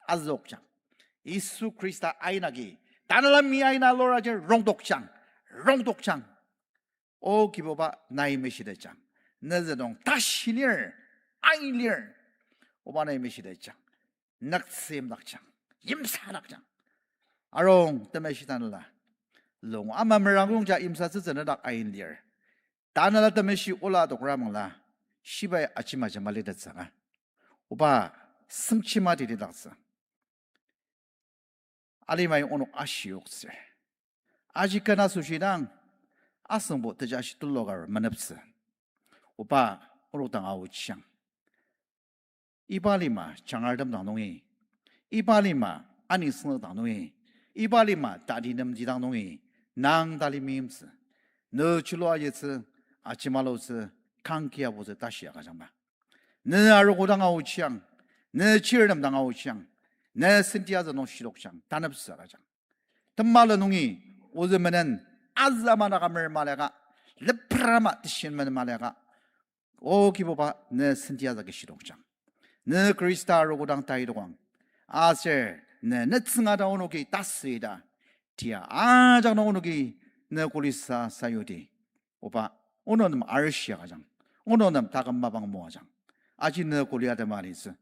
azükjang. Yisu Khrista aina agi tanela mi aina lur ajir rongdokjang, rongdokjang. O Kibuba nai meshitetjang. Ne züdong tashi lir, ai lir. Oba nai meshitetjang. Nüktsü yimdakjang, yimsadakjang. Arung Temeshi Tanela. Lung ama merang lungja yimsatsütsü nedak ain lir. Tanela Temeshi ola adokra mangla shibai ajima jema litettsüka. Oba süngchima titidaktsü. Alimai onok ashiyoktsür. Aji ken asoshi dang, asüngbo tejashi tuluka maneptsü. Oba onok dang aochiang. Iba lima jangartem dang nungi, iba lima anisüngdang nungi, iba lima tatinemti dang nungi, nang tali meimtsü. Ne chulu ayitsü, ajimalutsü, kangki abutsü tashi agüjangba. Ne arogo dang aochiang, ne chirtem dang aochiang, ne senti azü nung shidokjang, taneptsü agüjang. Temala nungi, ozü menen, azü ama naka mer maliaka, lepra ama teshin men maliaka, O Kibuba, ne senti azü agi shidokjang. Ne Khrista arogo dang tai tokang. Aser ne nütsüngata onoki tasüita. Tia ajak nung onoki ne kulisa sayudi. Oba, ono nem arishi agüjang. Ono nem taküm mapang moajang. Aji ne kuli atema alitsü.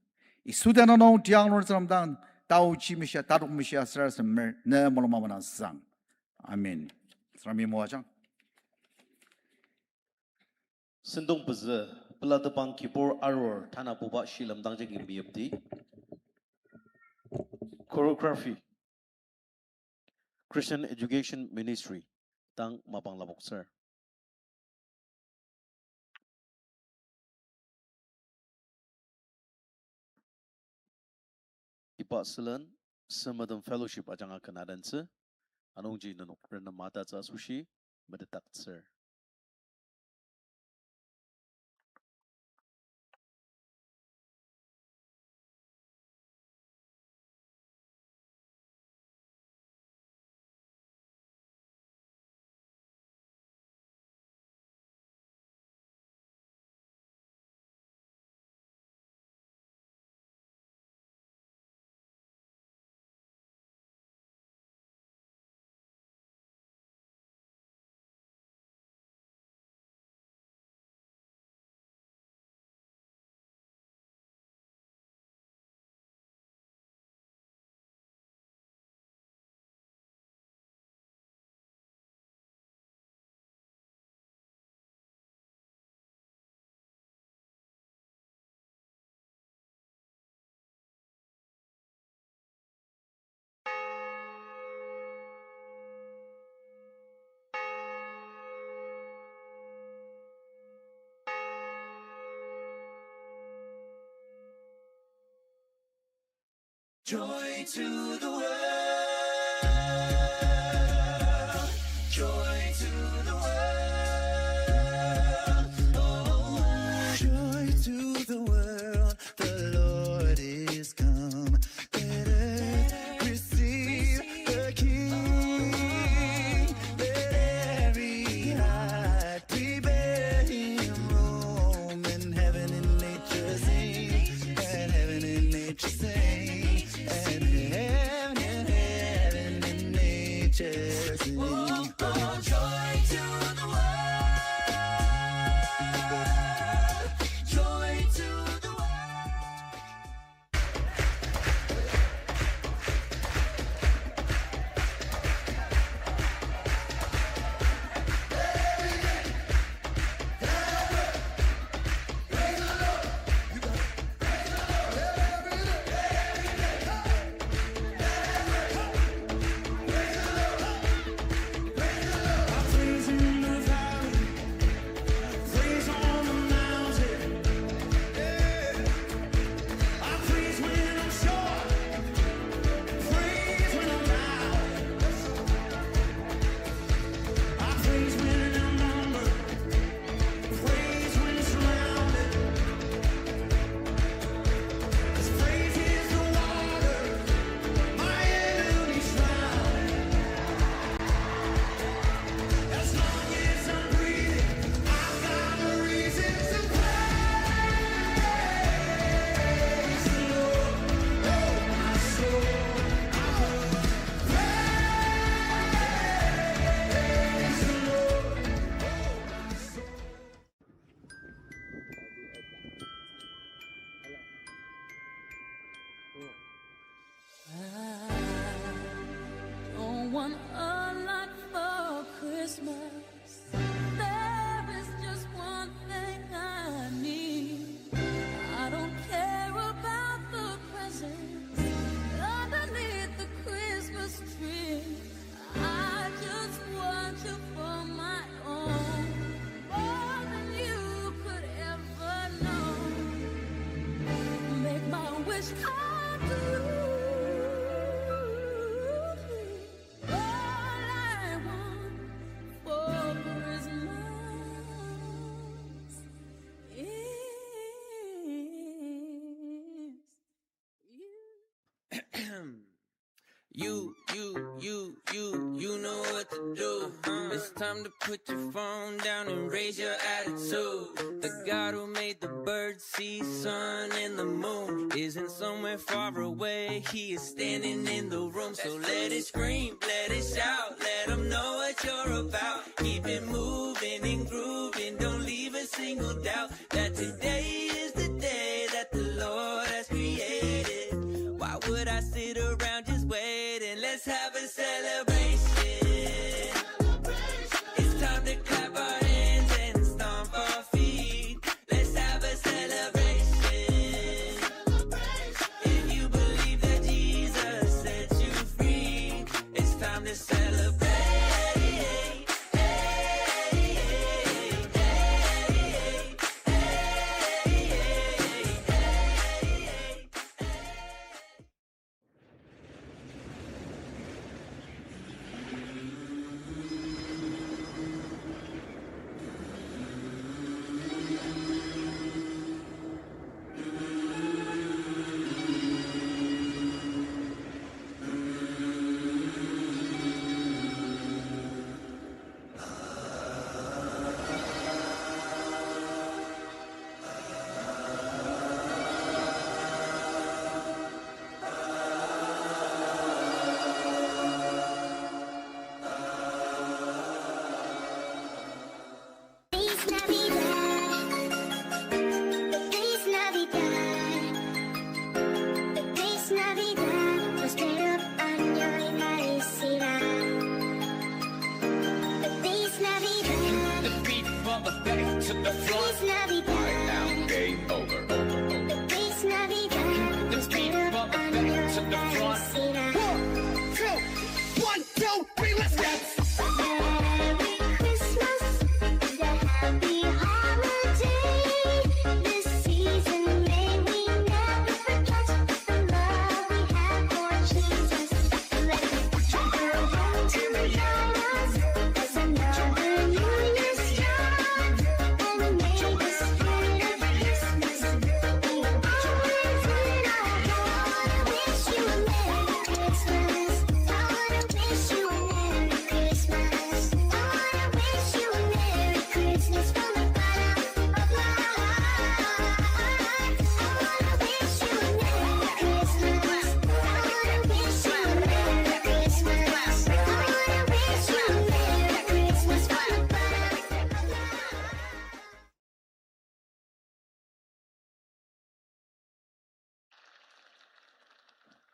Yisu tenüng nung tiang nung Tsüngrem dang taochi mishia, tatok mishia sarasademer ne mulung mamana sang. Amen. Tsüngremi moajang. Sentong pezü, pelatepang kibur arur tanabuba shilem dangji meyipdi. Choreography, Christian Education Ministry. dang mapang lapoktsür. Iba sülen Sempet Fellowship ajanga ken adentsü, anungji nenok renema tatsü asoshi metetdaktsür. Joy to the world, joy to the world, oh, joy to the world, the Lord is come. Let earth receive the King. Let every heart prepare him room. And heaven and nature sing. And heaven and nature sing. And heaven and heaven and nature sing. Oh, oh, joy to the world. Joy to the world. I don't want a lot for Christmas. There is just one thing I need. I don't care about the presents underneath the Christmas tree. I just want you for my own, more than you could ever know. Make my wish come true. All I want for Christmas is you, you, you, you, you know what to do. It's time to put your phone down and raise your attitude. The God who made the birds, sea, sun, and the moon isn't somewhere far away. He is standing in the room. So let it scream, let it shout, let him know what you're about. Keep it moving and grooving, don't leave a single doubt that today is the day that the Lord has created. Why would I sit around just waiting? Let's have a celebration. It's time to clap our hands and stomp our feet. Let's have a celebration. If you believe that Jesus set you free, it's time to celebrate.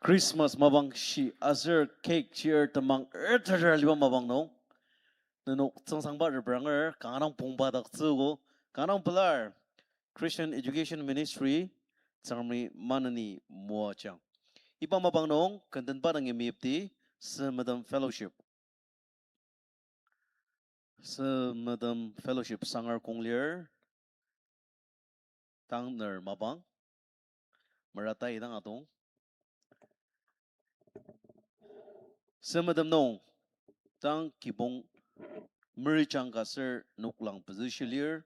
Christmas mapang shi aser cake shir temang er teter aliba mapang nung, nenok tsüngsangba repranger, kanga dang pongba daktsüogo, kanga dang pelar, Christian Education Ministry, Tsüngremi maneni moajang. Iba mapang nung, kendenba dangi meyipdi, Sü Metem Fellowship. Sü Metem Fellowship sangar kong lir, tang ner mapang, meratai dang atong. Sü Metem nung, tang kibong merijang ka ser noklang pezü shilir,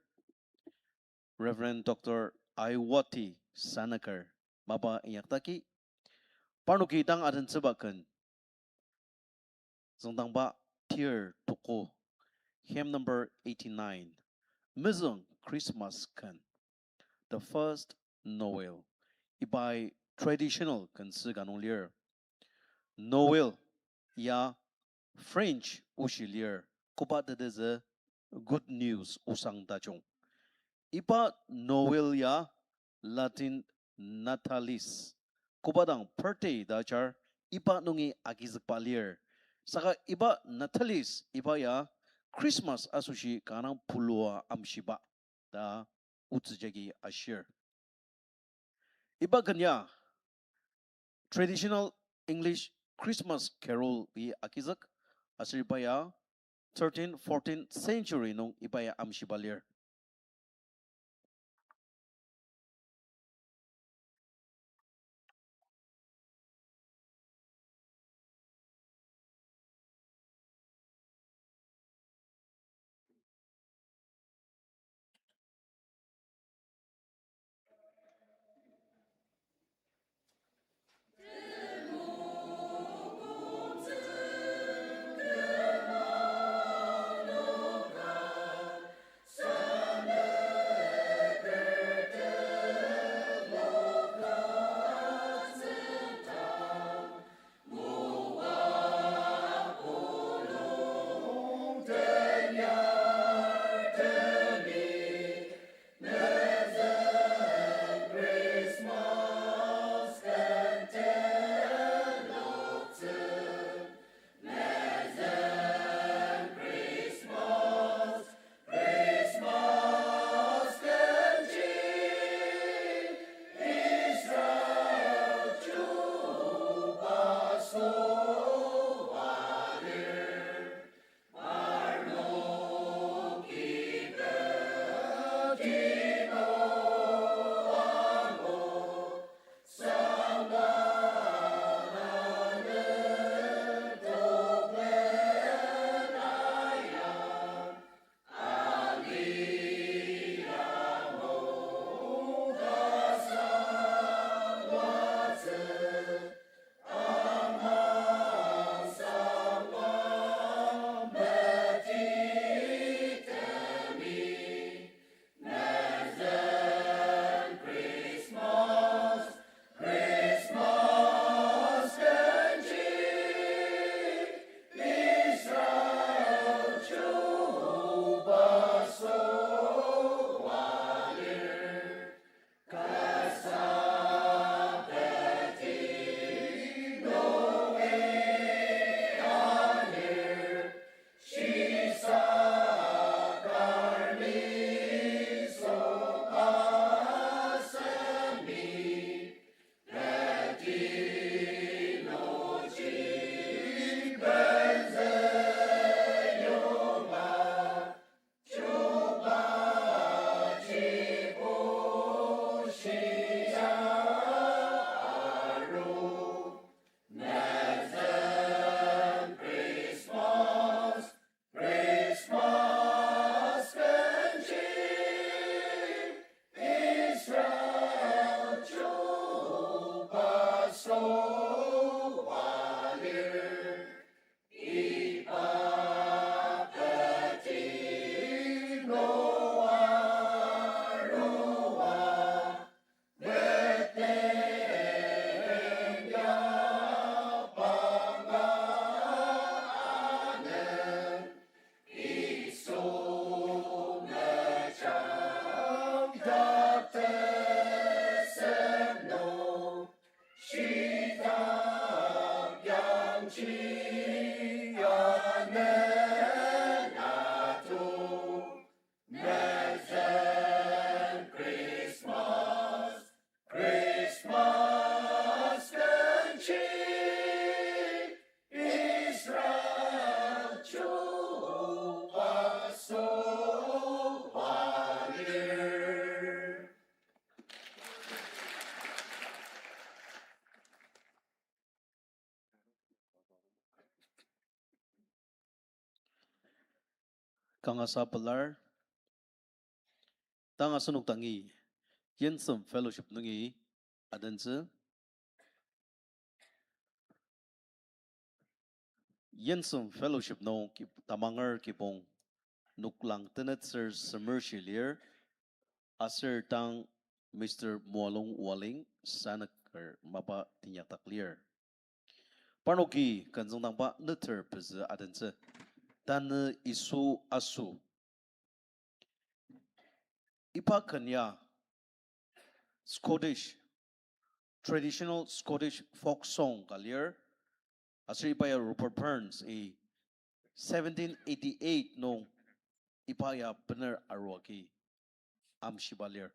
Reverend Doctor Aiwati Sanaker, mapa inyaktaki, parnoki tang adentsüba ken, züngdangba tir tuko, hymn number eighty-nine, Mezüng Christmas ken, The First Noel, ibai traditional kensü ka nung lir. Noel ya French oshi lir, koba tetezü good news osang tajung. Iba Noel ya Latin Natalis, koba dang birthday ta ajar, iba nungi agizükba lir. Saka iba Natalis, iba ya Christmas asoshi kanga dang pulua amshiba ta otsü jagi ashir. Iba ken ya traditional English Christmas carol-i agizük, aser iba ya thirteen, fourteen century nung iba ya amshiba lir. Kangasa pelar, tang asenok dangi Yensem Fellowship nungi adentsü. Yensem Fellowship nung ki-, tamanger kibong noklang tenetser semer shi lir, aser tang Mister Moalong Waling Sanüker mapa teinyakdak lir. Parnoki ken tsüngdangba neter pezü adentsü, Tanü Yisu Aso. Iba ken ya Scottish, traditional Scottish folk song ka lir, aser iba ya Robert Burns-i seventeen eighty-eight nung iba ya bener arua agi amshiba lir.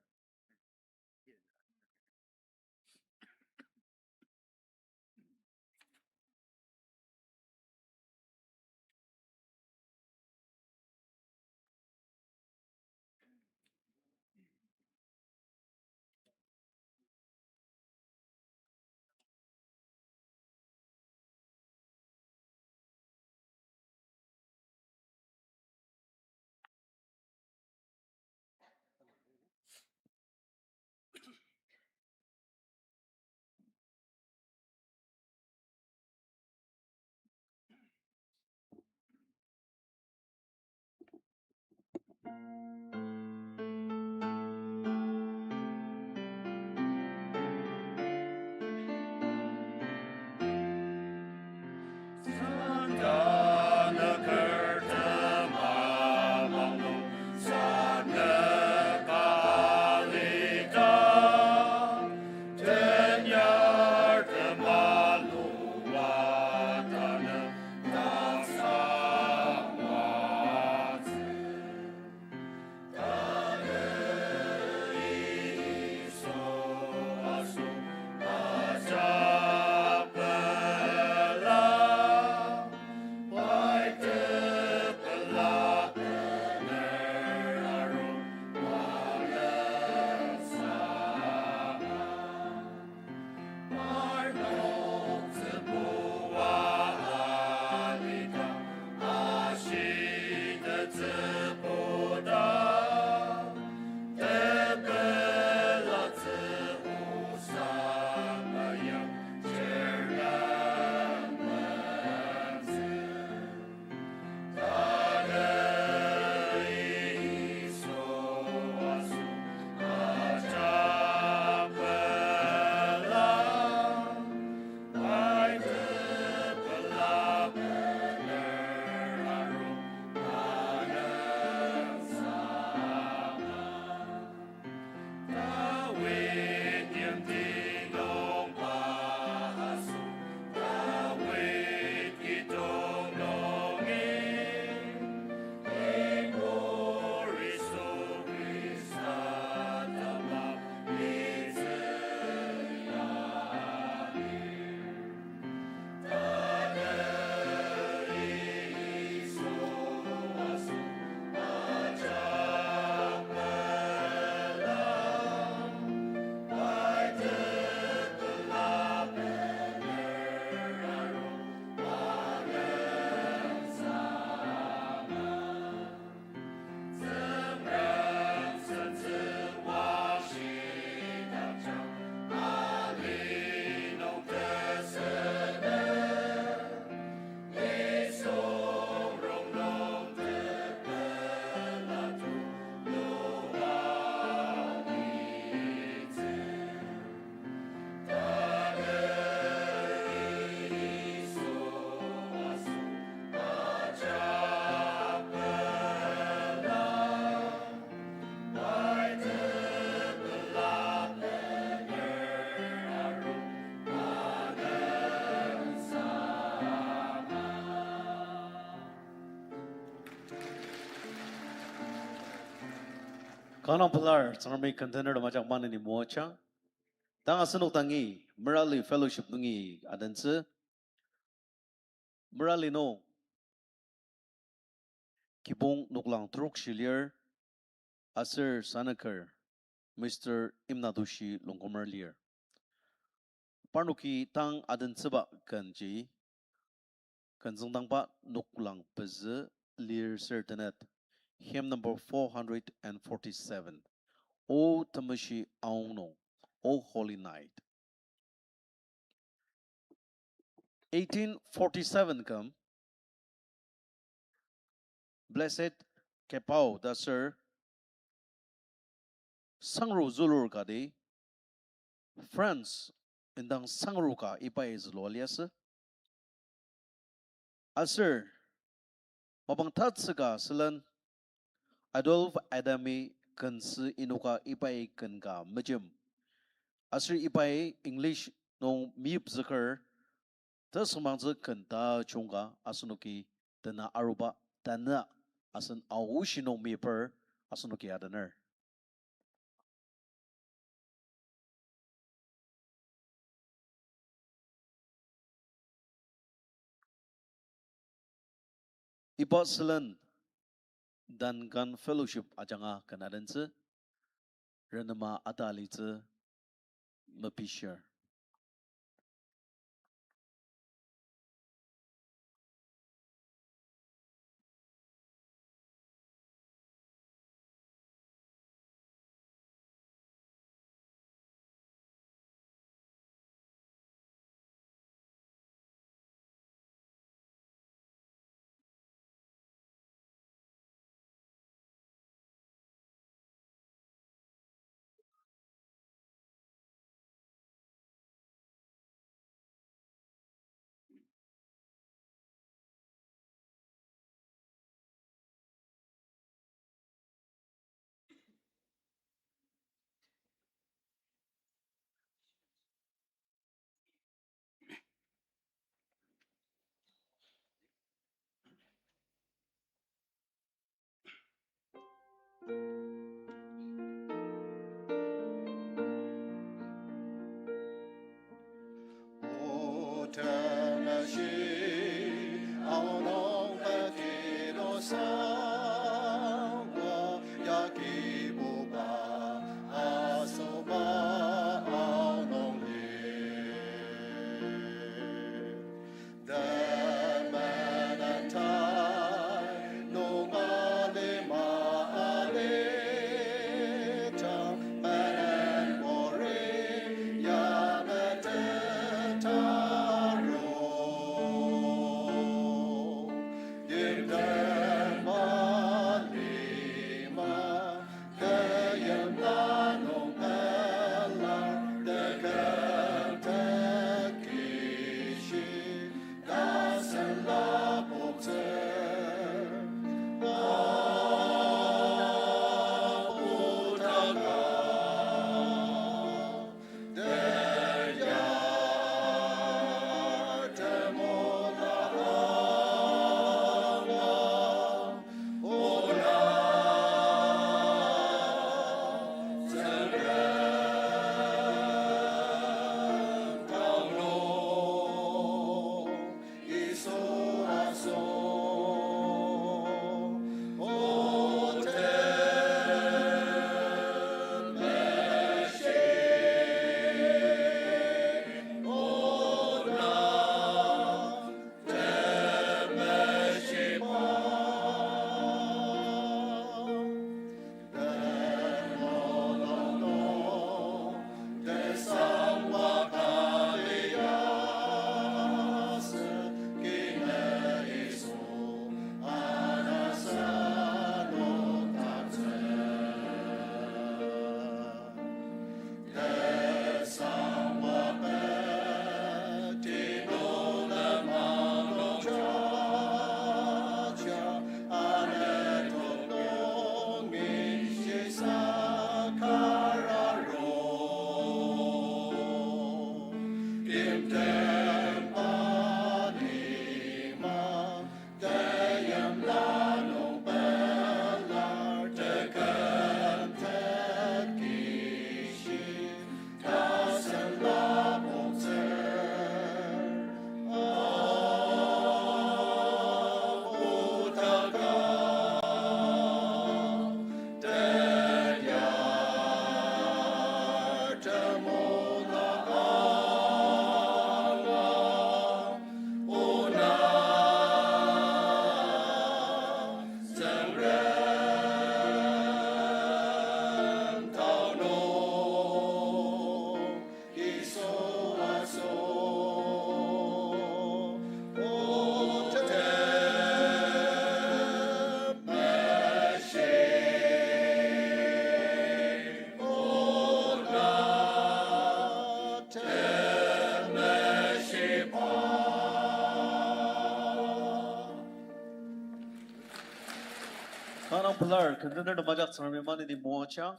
Kanga pelar, Tsüngremi ken tener tem ajak maneni moajang. Tang asenok dangi, Merali Fellowship nungi adentsü. Merali nung kibong noklang trok shi lir, aser sanüker Mister Imnatoshi Longkumer lir. Parnoki tang adentsüba kenji, ken tsüngdangba noklang pezü lir ser tenet. hymn number four hundred and forty-seven. O Temeshi Aonung, O Holy Night. Eighteen forty-seven küm, Blessed Kepao ta sür sangru zülur kati, France indang sangru ka ibai zülua liasü. Aser mapang tatsüka sülen Adolphe Adami kensü inoka ibai ken ka mejem. Aser ibai English nung meyipzüker, tesüngmangtsü ken tajung ka asenoki tena aruba tanü asen aoshi nung meyiper asenoki adener. Iba sülen Duncan Fellowship ajanga ken adentsü, renema ata alitsü mepishir. Pelar, kendener nem ajak Tsüngremi maneni moajang.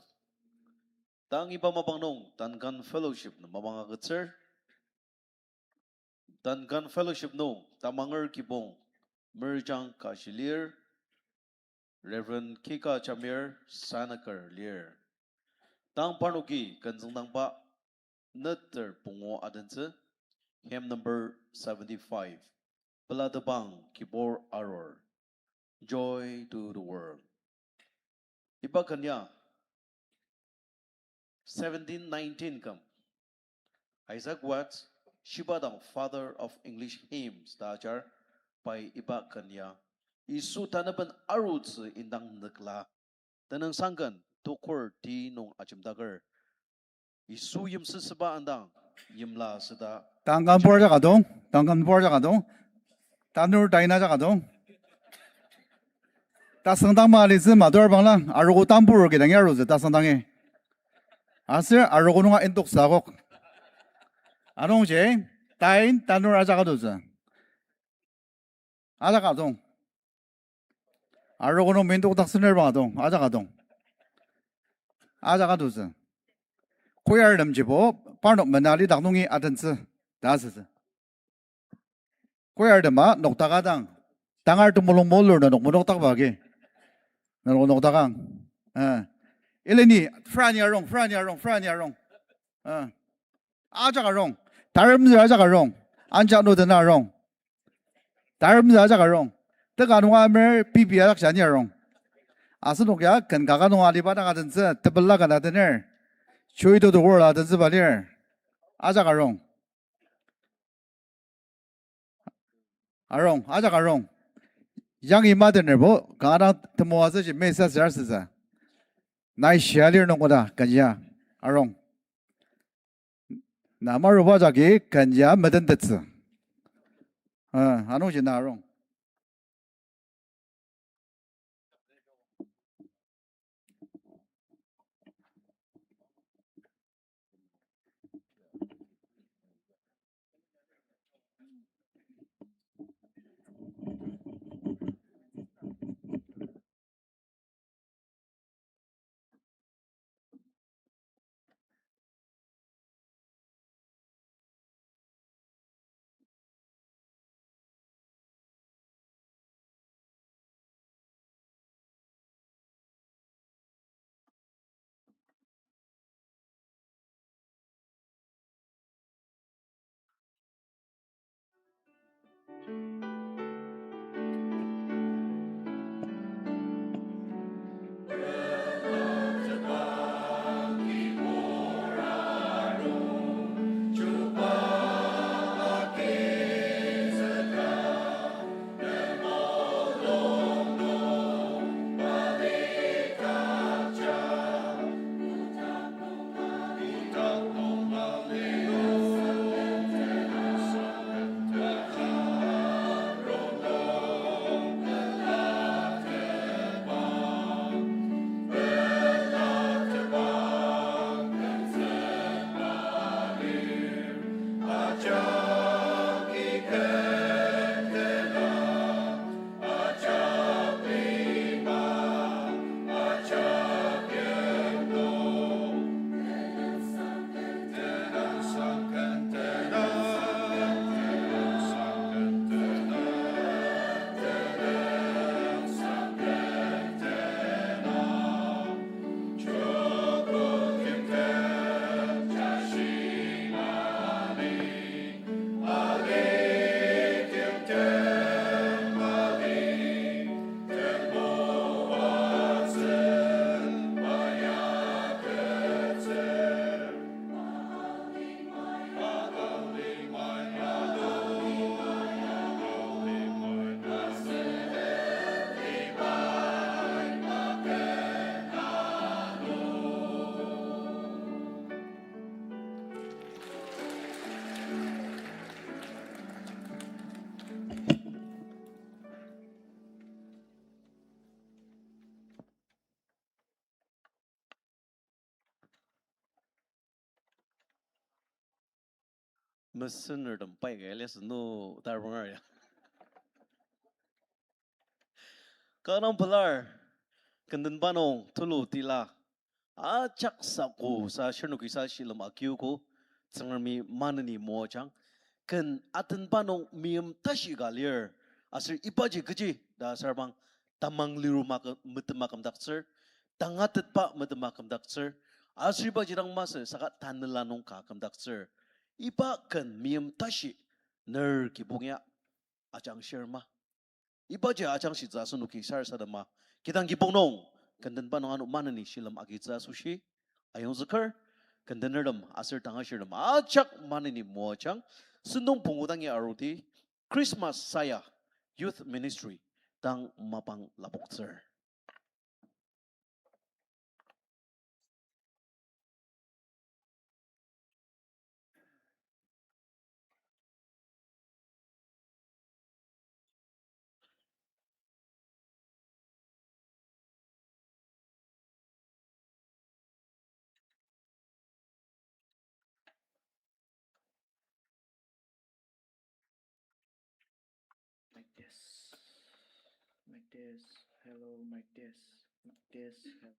Tang iba mapang nung, Duncan Fellowship nem mapang agütsür. Duncan Fellowship nung tamanger kibong merjang ka shilir, Reverend Kika Jamir Sanaker lir. Tang parnoki kenzüngdangba neter pungu adentsü, hymn number seventy-five, Pelatepang Kibur Arur, Joy to the World. Iba ken ya seventeen nineteen küm Isaac Watts, shiba dang Father of English Hymns ta ajar, pai iba ken ya Yisu tanaben arutsü indang nükla, tenüngsang ken tukur ti nung ajemdaker, Yisu yimsüsüba indang yimla süta. Duncan pur jaka dong, Duncan pur jaka dong. Tanur taina jaka dong. Tasüngdang ma alitsü matur bangla, arogo tambur kidang ya arutsü tasüngdangi. Aser arogo nunga intok sakok. Anungji, tain tanur ajak adotsü. Ajak adong. Arogo nung mintok taksener bang adong, ajak adong. Ajak adotsü. Choir temjibo, parnok menali dak nungi adentsü, ta asütsü. Choir tema noktaka dang, tangar temulung molur na nok menoktakba agi. Na nok noktakang. Eh. Ileni, frani arong, frani arong, frani arong. Eh. Ajak arong. Taremzü ajak arong. Anja no dena arong. Taremzü ajak arong. Teka nunga amer pipi ajak shani arong. Asenok ya ken kaka nunga aliba dang adentsü, tepela ken adener. Joy to the World adentsüba lir. Ajak arong. Arong, ajak arong. Yangi madenerbo, kanga dang temoatsü ji mesa sür asütsü. Nai shia lir nung koda, ken ya. Arong. Na maruba jagi ken ya metentettsü. Ah, anungji na arong. Mesenertem pai ka ya liasü no tarbanger ya. Kanga pelar. Kendenba nung tulu tila ajak sako sa shirnoki sa shilem akiogo, Tsüngremi maneni moajang. Ken atenba nung meim tashi ka lir, aser ibaji kechi ta asür bang tamang liru mak-, metema kümdaktsür, tangatetba metema kümdaktsür, aser ibaji dang masü saka tanela nung ka kümdaktsür. Iba ken meim tashi ner kibong ya ajangshir ma. Ibaji ajangshitsü asenoki sarasadema. Kidang kibong nung, kendenba nung ano maneni shilem agitsü asoshi ayongzüker, kendenertem aser tangashirtem ajak maneni moajang. Sentong pungu dangi arudi Christmas saya Youth Ministry dang mapang lapoktsür. Mic test. Mic test. Hello, mic test. Mic test. Hello.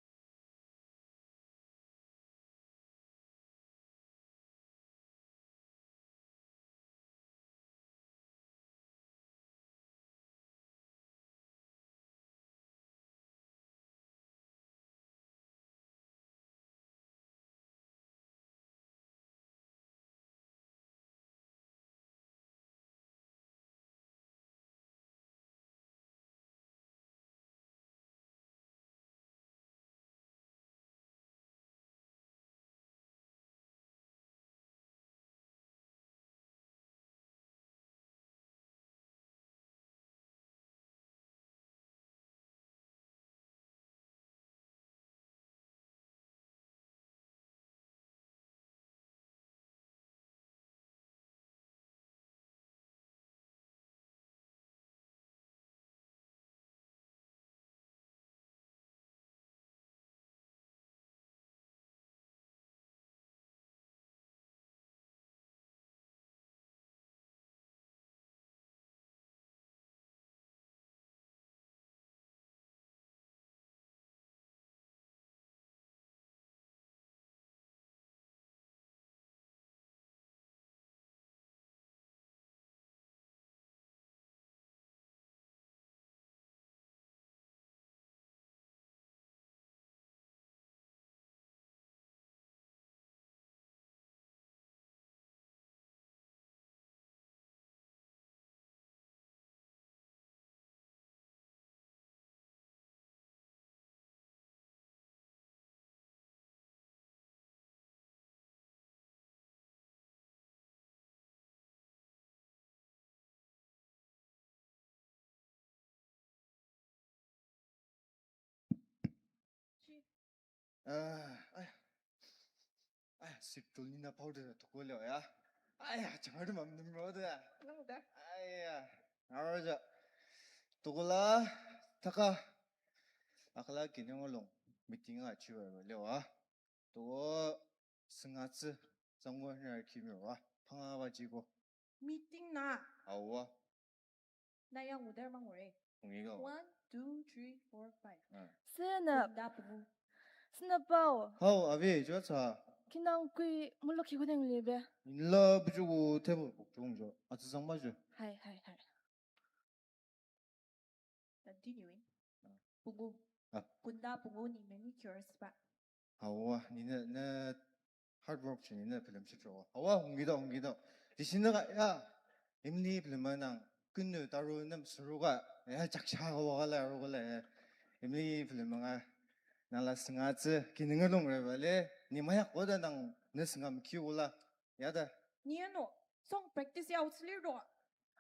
Ah, aya. Aya, sip tuli na powder tokolo ya. Aya, jangar tu mam nimro da. Nang da. Aya, naro ja. Tokola, taka. Akala kinungulung meeting a chiwa lewa. Toko sengatsü zangwa nar kimiro wa. Panga ba jiko. Meeting na. Awa. Na ya ngudar mangure. Ongiko. One, two, three, four, five. Ah. Senep. Kunda pungu. Senep ao. Hao, abi, jua cha. Kinang kui mulok kikudeng libe. Inla bujugu table bok chung jo. Atsüsang ma jo. Hai, hai, hai. Continuing. Ah. Pungu. Ah. Kunda pungu ni many cures ba. Hawa, ni ne, ne hard work ji ni ne film shitro. Hawa, hungkidok, hungkidok. Tishinaka ya, imli film nang, kenu taru nem suruka, ya, jaksha ka wakala, rukala, ya. Imli film nga, nala sengatsü, kinungerlung rebale, ni mayak koda nang, ne sengam kiula, yada. Ni ano, song practice ya utsili ro.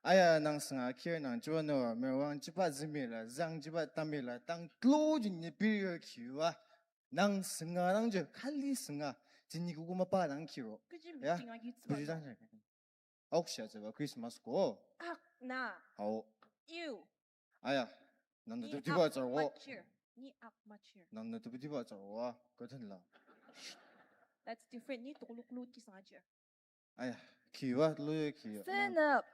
Aya nang senga kir nang chuba no, merwang chuba zimila, zang chuba tamila, tang tlo jin ni period kiwa. Nang senga nang je, kali senga. Jini kuku mapa nang kiro. Kechi ya, meeting agi tsüba buji no. Dang je. Aok shia tsüba Christmas ko. Ak na. Ao. Ew. Aya. Nang ni tubu tiba ak tsarwo. Machir. Ni ak machir. Nang na tubu tiba tsarwo. Katen la. That's different. Ni tukuluk lut ki senga jir. Aya, kiwa, loyo ki. Senep.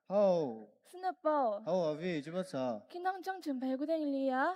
Hao. Senep ao. Hao, avi, chuba cha. Kinang jang jempai kudang liya.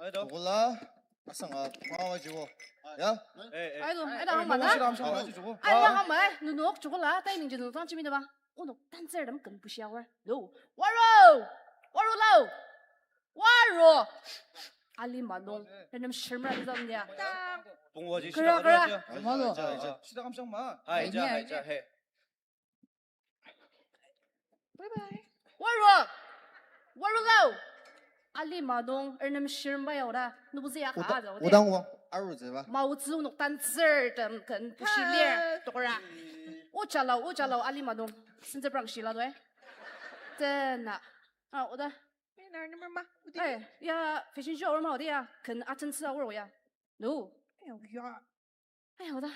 Aito. Joko la, asanga, pangawa joko. Ya? Eh, eh. Aito, aito, hama na. Shira amshang ma joko. Aito, hama, eh. Nunok joko la, tai ningji nunok tang chimi daba. Onok dancer dam ken bushi awar. No. Waro! Waro lao! Waro! Alima nung, renem shirmra lizam dia. Pungwa ji kera, shira kera. Malo. Ja, ja. Shira amshang ma. Hai, ja, hai, ja, hai. Bye bye. Waro! Waro lao! Alima nung, renem shirmra yaoda. Nubuzi ya ka, za, ode. Odang wa, aru zeba. Ma uzi onok dancer dam ken bushi lir, tokora. Oja lao, oja lao, alima nung. Senze brang shila doe. Tena. Ah, oda. Eh, nar number ma, udi. Eh, ya, fashion show ma, udi ya. Ken atentsü awor ya. No. Eh, ya. Eh, oda.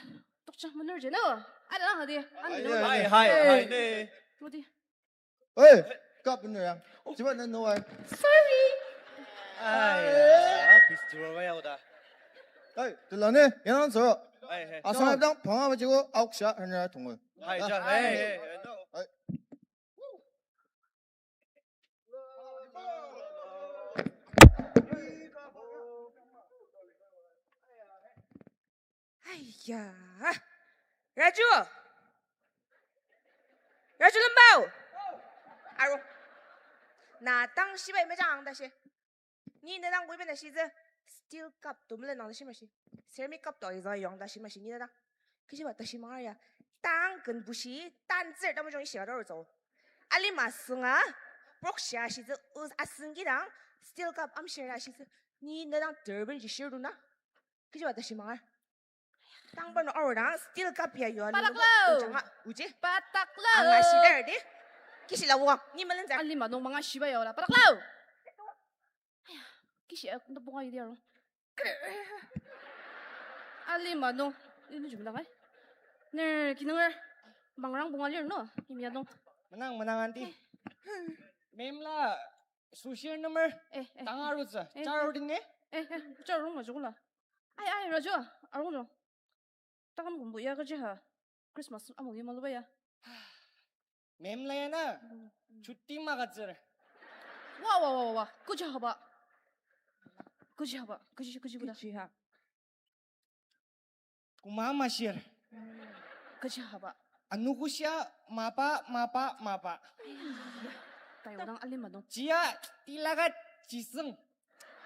Tokcha menur je, no. Ada lang, udi. Ani, no. Hai, hai, hai, ne. Udi. Eh, kap menur ya. Jiba na no ai. Sorry. Ai, ya, pistol ba ya, oda. Ai, tela ne, yang so. Ai, hai. Asang dang, panga ba jiko, auk sha, hanya tongo. Hai, ja, hai, hai, no. Ai. Aiya. Raju. Raju lembao. Aro. Na tang shibai mejang ang tashi. Ni na dang kuiben tashi zü steel cup tu melen ang tashi mashi. Ceramic cup tu izang yong tashi mashi ni na dang. Kishiba tashi mangar ya. Tang ken bushi, tanzir tamu jong ishiba doro zao. Alima sünga, prok shia shi zü, us asüngi dang, steel cup amshir ya shi zü. Ni na dang turban ji shir duna. Kishiba tashi mangar. Tang parnok aru dang steel cup ya yua. Pataklo. Janga uji. Pataklo. Anga shidar di. Kishi la wang. Ni melen jar. Alima nung manga shiba ya ola. Pataklo. Aya, kishi a, nda punga yidi aro. Alima nung. Inu jumla kai. Ner kinunger. Mangrang punga lir no. Imya nung. Menang, menang, aunty. Mem la. Sushi number. Eh, eh. Tanga rutsü. Eh, eh. Char ding ne? Eh, eh. Char rong ma jukula. Ai, ai, Raju. Arong jong. Takam kumbu ya kaji ha. Christmas amung yima luba ya. Mem la ya na. Mm, mm. Chuti ma katsür. Wa, wa, wa, wa, wa. Kaji haba. Kaji haba. Kaji, kaji buda. Kaji ha. Kuma mashir. Kaji haba. Anukushia mapa, mapa, mapa. Tayo dang alima nung. Jia tilakat jiseng.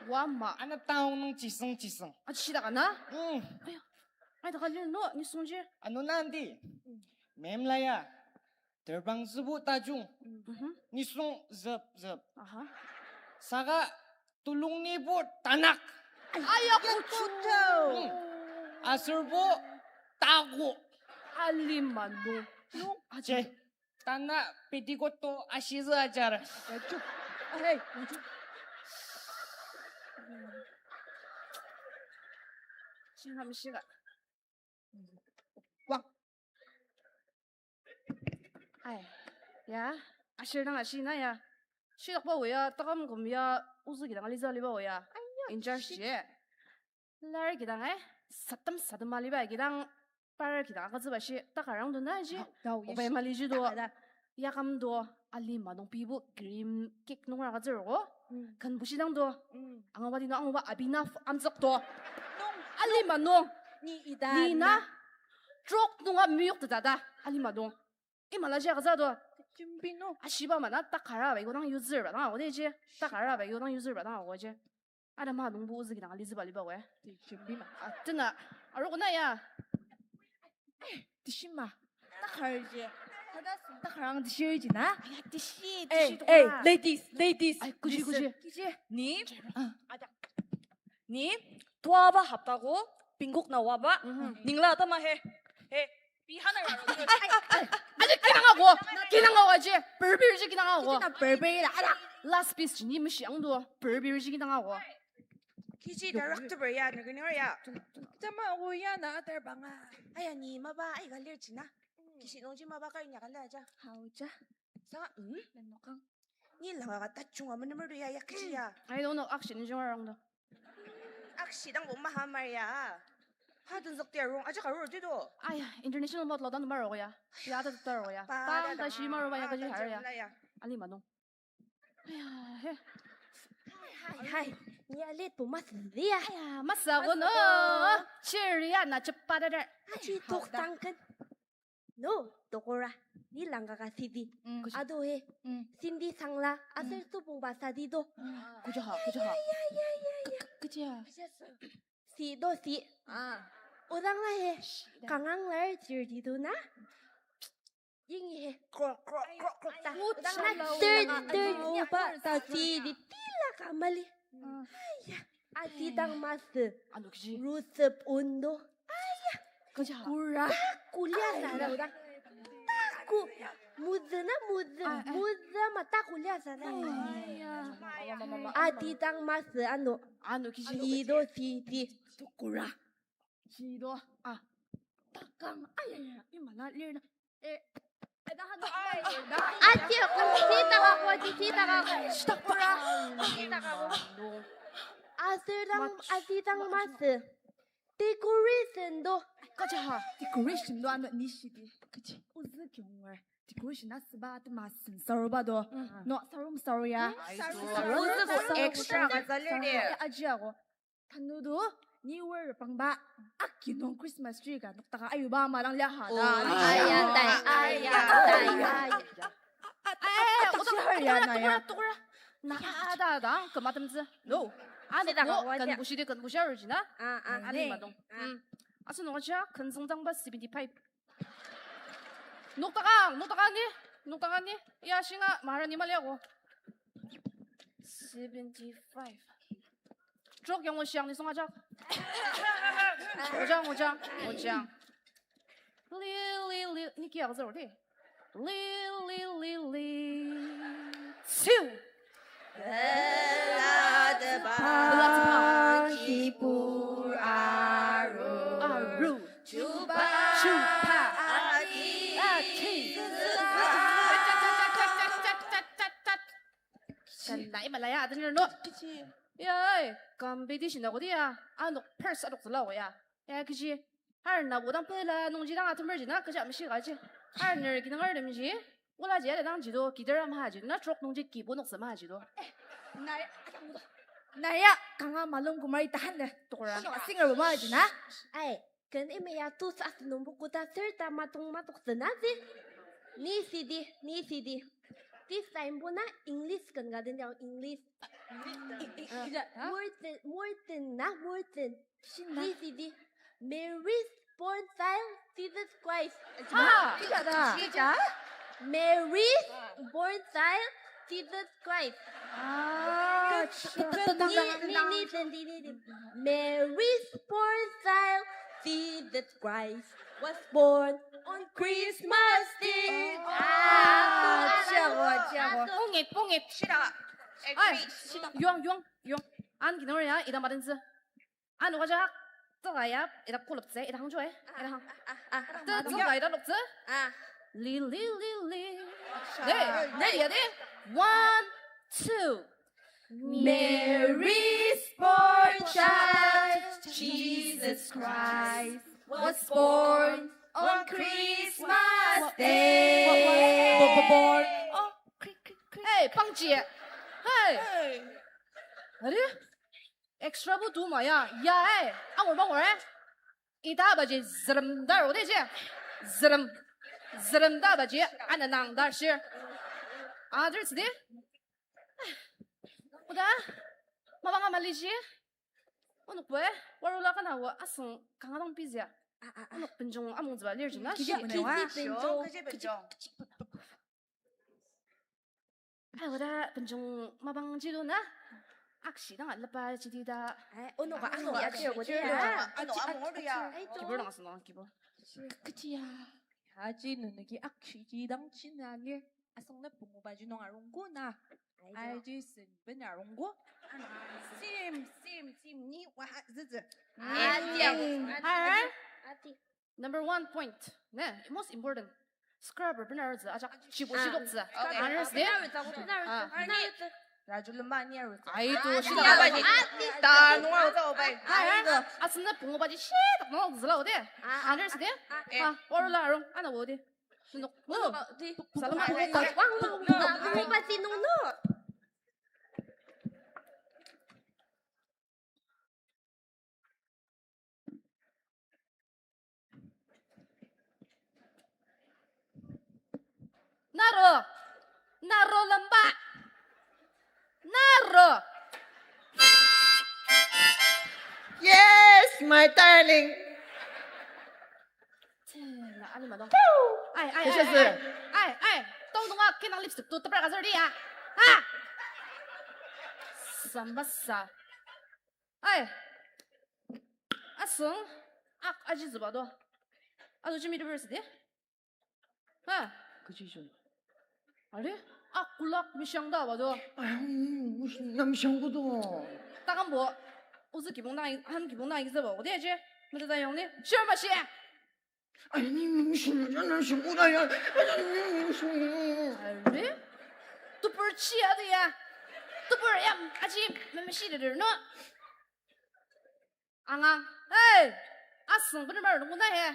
Wa ma. Ana taong nung jiseng, jiseng. Aji daka na? Mm. Ayo. Ai daka lir no, nisung ji. Anu na aunty. Mm. Mem la ya. Terbang zübu tajung. Mhm. Nisung zep zep. Aha. Saka tulung nibo tanak. Aya kuchu. Hmm. Aserbo tago. Alima nung. Nung. Aje. Tana petikoto ashizu ajar. Ayo. Ahei. Shinga mishiga. Wang. Ai, ya, ashir dang ashi na ya. Shidakba oya, takam kum ya, ozü kidang aliza liba oya. Aya, in charge shit. Ye. Lar kidang, eh, satem satem aliba kidang, par kidang akatsüba shi, takarang tu na ji. Hau, hau, yes. Obai mali ji do. Takada. Yakam do, alima nung pibo cream cake nung raka tsürogo. Mm. Kan bushi dang do. Mm. Angaba di nung angaba abi na f-, amzük do. Nung. Alima nung. Ni ida. Ni na. Na. Trok nunga miyok teta da. Alima nung. Imala jia kaza do. Jimbi nung. Ashiba ma na takara ba iko dang user ba dang ako de ji. Takara ba iko dang user ba dang ako ji. Ada ma nungbo ozü kidang alizi baliba we. Di, shimbi ma. Ah, tena. Aro kona ya. Eh, tishima. Takar ji. Kada sung takarang tishi ji na. Aya, tishi, eh, tishi eh, tokona. Ladies, ladies. Ai, kuji, listen. Kuji. Kiji. Ni? Ah. Ada. Ni? Tuaba haptako, pingkok na waba. Mhm. Ningla tama he. He. Aji kinanga ko, kinanga ko aji, berbir ji kinanga ko. Kina berbir la, ala. Last piece ji ni mishi ang do, berbir ji kinanga ko. Kiji director ya, na kini ya. Tama ko ya na atar banga. Aya ni maba, ai galir china. Kishi nungji maba kai nya galir aja. Hau ja. Sa, hmm? Menokang. Ni langa ka tachunga menemer do ya, ya kiji ya. I don't know, action jung arang do. Action dang bo maha Maria. Ha, tenzük tia rong, aja ka rong ji do. Aya, international model dan maro ya. Ya, ta ta ro ya. Pa, tang ta ta shi maro ba ya, ka ji har ya. Ali ma nung. Aya, he. Hai, hai. Ni alit bo mas dia. Aya, masa ko no. Cheer ya, na chepa da da. Aji tok tang ken. No, tokora, ni langka ka sidi. Mm. Ado he, mm. Sindi sangla, mm. Aser tupong ba sadi do. Mm. Kujaha, kujaha. Ya, ya, ya, ya, ya. K-, kujaha. Si do si. Ah. Odang la he, shida. Kangang lar jir di do na. Yingi he, krok, krok, krok, krok ta. Odang la ter, ter, uba ta si di tila ka mali. Mm. Aya. Atidang masü. Ano kiji. Rusep undo. Aya. Kaja. Kura. Taku lia sana. Taku. Muzü na muzü. Ah, ah. Muzü ma taku lia sana. Aya. Atidang masü ano. Ano kiji. Ido siti. Tukura. Jido. Ah. Takang. Aya, aya. Imala lir na. Eh, eh, dah, dah, dah. Ati ako, sita ako, ati sita ako. Sita ako. Aser dang, ati dang masü. Decoration do. Kaja ha. Decoration do ano ni shidi. Kaji. Ozü kyongar. Decoration asüba atema sen saruba do. Mm. No, sarum saru ya. Mm, saru, saru, saru, saru, extra saru, ka zalir saru de. Ya, aji ako. Tanü do, ni wer pangba, aki nung Christmas tree ka noktaka ayuba ama dang lia ha da. Oh, aya, tai, aya, tai, aya. Eh, otak, otak, otak, otak, otak. Na, ada, ada, kematem tsü. No. Ano, kan bushi de, kan bushi aru jina. Ah, ah, ani ne. Madong. Ah. Hmm. Asenok aja, kan zengdang ba seventy-five. Noktakang, noktakang ni, noktakang ni. Ya, shinga, Maharani mali ako. Seventy-five. Trok yang oshiang nisung ajak. Ojang, ojang, ojang. Li, li, li, ni kia ka zero di. Li, li, li, li. Siu. Belatepa. Belatepa. Kibur aru. Aru. Chupa. Chupa. Aki. Aki. Kana imalaya adenir no. Ya, ai, competition ako dia. Anok first adok zela ya. Ya, kechi. Har na bodang pela nungji dang atemer ji na kecha meshika ji. Har ner kinungar dem ji. Ola ji ada dang ji do, kidera maha ji do, na trok nungji kibo noksa maha ji do. Na, na ya, kanga malung kumari tahan de. Tokora. Singer bo maha ji na. Ai, ken ime ya tu sa nungbo kuta ser ta matung matok sena ji. Ni sidi, ni sidi. This time bo na English ken ga den ya English. I, i, i, ah, more than, more than na, more than. Shin na. Ni sidi. Mary's born child, Jesus Christ. Ah, ika da. Ika. Mary's born child, Jesus Christ. Ah, ni, ni, ni, ni, ni, ni. Mary's born child, Jesus Christ was born on Christmas Day. Ah, ah, ah, ah, ah, ah. Pongit, pongit. Shira. Ai, agree. Shira. Yuang, yuang, yuang. An kinor ya, ida madentsü. Ano kajak, tsüka ya, ida kuluptsü, ida hangjo, eh, ida hang. Ah, ah, ah, ah. Tsü, tsüka ida loktsü. Ah. Li, li, li, li. Ah. Ne, ne, ya, ne. One, two. Mary's born child, Jesus Christ, was born on Christmas Day. Bo-, bo-, born. Oh, cri-, cri-, cri-. Hey, pangji. Hey. Hey. Are? Extra bu tu ma ya, ya eh, angur bangur eh. Ita baji zerem dar ode je. Zerem, zerem da baji ananang dar shir. Adar sidi. Oda, mabanga mali ji. Onok bue, warula kana wa asung kanga dang pizia. Ah, ah, ah. Onok penjong amung ziba lir jina. Kechi, shi, kechi penjong. Kechi penjong. Ai, oda penjong mabang jilu na. Akshi dang alepa jidi da. Ai, ono ka, ano ka, ano ka, ano ka, ano ka, ano ka, ano ka, ano ka. Ai, to. Kibur dang asong dang kibur. Kechi ya. Aji nungi akshi ji dang china lir. Asong na pungu ba ji nung arungko na. Ai, to. Aji sen ben arungko. Sim, sim, sim, ni wa, zizi. Ati. Ati. Ati. Number one point, ne, most important. Scrubber benarutsü, ajak, shibo, ah, shidoktsü. Okay. Understand? Benarutsü, benarutsü, ah, benarutsü. Raju lemba ni arutsü. Ai, to, ah, shidok. Ni abaji. Ta nung arutsü, obai. Ah, ah, ah. Asena pungu baji shidok nung züla ode. Ah, ah, understand? Ah, ah. Ah, warula arung, ana wode. Nunok. Nunok, oh. Di. Salama. Wang, wang, wang, wang, wang, wang. Naro, naro lemba, naro. Yes, my darling. Tena, alima dong. Ai, ai, ai, ai, ai, ai, tong tonga kinang lipstick tu tepra ka zerdi ya. Ha? Sambasa. Ai. Asung, ak aji züba do. Ado jimi de verse de. Ha? Kechi shun. Are? Ak kulak mishang da ba do. Ay, mm, mish-, na mishang ko do. Takam bo. Ozü kibong na, han kibong na, izü ba. Ode aje. Mete da yong ni. Sure ma shi. Are? Tupur chi ade ya. Tupur ya, aji memeshi de no. Angang. Hey! Asüng bener nunguna he.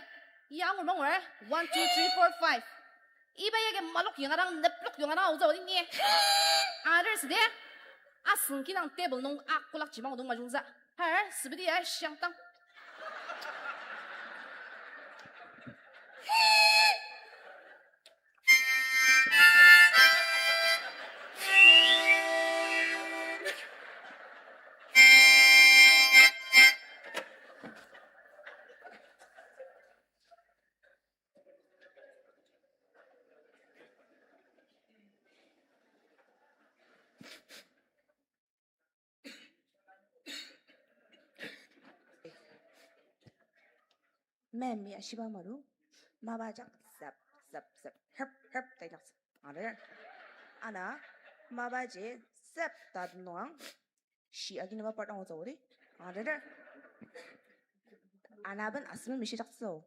Ya angur mangur eh. One, two, three, four, five. Iba yagi malok yonga dang, neplok yonga dang, oza odi nye. Others de. Asüng kinang table nung ak kulak jimang nung majungza. Her, sibidi ya, shiang tang. Mem ya shiba maru. Mapa jak zep, zep, zep. Herp, herp, ta inak. Arer. Ana, mapa ji zep ta nung. Shi agi naba part ang otsau di. Arer. Ana ben asem mishi jak so.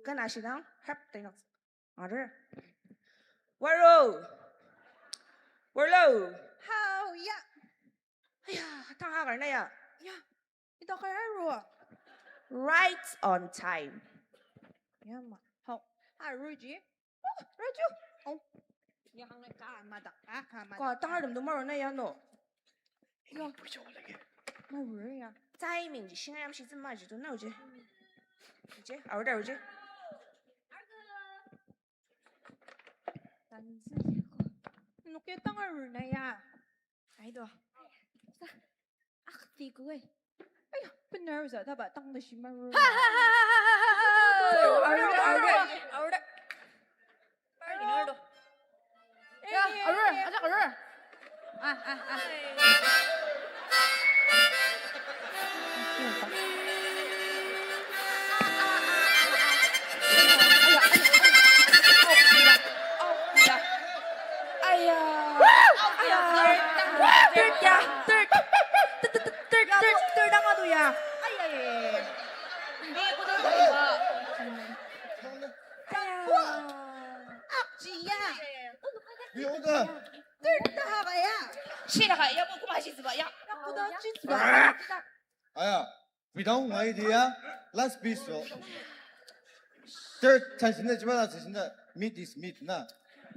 Kan ashidang, herp, ta inak. Arer. Waro. Warlo. Hao, ya. Aya, tang akar na ya. Ya. Ita kaya ro. Right on time. Ya ma. Hao. Ah, Ruji. Oh, Raju. Oh. Ya hang ka madak. Ah, ka madak. Ka tangar dum dum maro na ya no. Ya. Maro ya. Timing ji shinga yam shi zema ji tu na uji. Uji, aru da uji. Tanzi. Nuke tangar na ya. Aido. Sa. Ak, ti kuwe. Aya, bener sa, taba tang da shi maru. Ha, ha, ha, ha, ha, ha, ha. Aure, aure, aure. Aure. Ya, aure, aja aure. Ah, ah, ah. Aya. Aya. Third ya. Third. Third, third, third, third, third, third, third, ya. Aya, ya, ya, ya. Aya. Akji ya. Yoga. Third ta haba ya. Shira ka, ya, mo kuma shi ziba, ya. Ya, kuda shi ziba. Aya. Bidang ngai dia, last piece so. Third, chasina, chibala chasina, meat is meat na.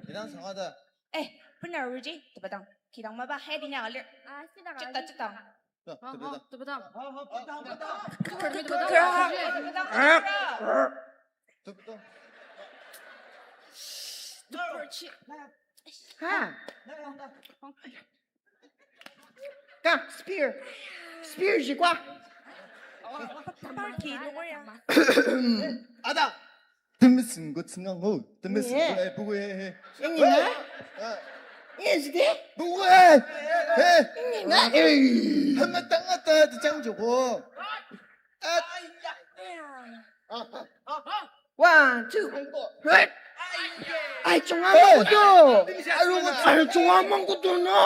Bidang sangada. Eh, bener Ruji, tebedang. Kidang maba, hai dinya alir. Ah, sina ka. Cita, cita. Tebedang. Tebedang. Tebedang. Ha. Ka, spear. Spear ji kwa. Ada. Temesüng ko tsünga ngo. Temesüng ko, eh, buwe, eh. Ingi na? Ingi ji de? Buwe. Eh. Ingi na? Eh. Hama tanga ta, ta jang joko. At. One, two, three. Ai, chunga mangkutu. Ai, chunga mangkutu, no.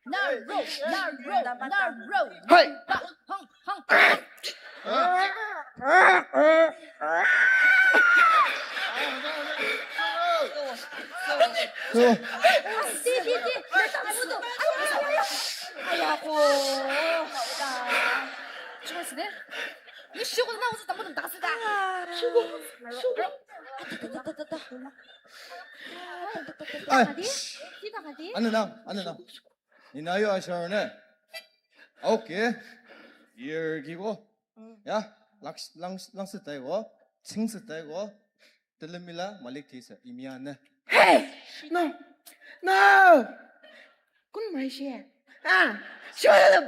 Naro, naro, naro. Hai. Hang, hang, hang. Di, di, di. Naro, naro. Ai, ya, ko. Chunga sine. Ni shoko na otsü tambo nung takasü ta. Shoko, shoko. Ai. Anu nang, anu nang. Ni na yo ashar ne. Okay. Yer kiko. Ya, lang, lang, langsü tai ko. Chingsü tai ko. Telemila malik tisa imia ne. Hey! No! No! Kun mai shi? Ah! Shut up!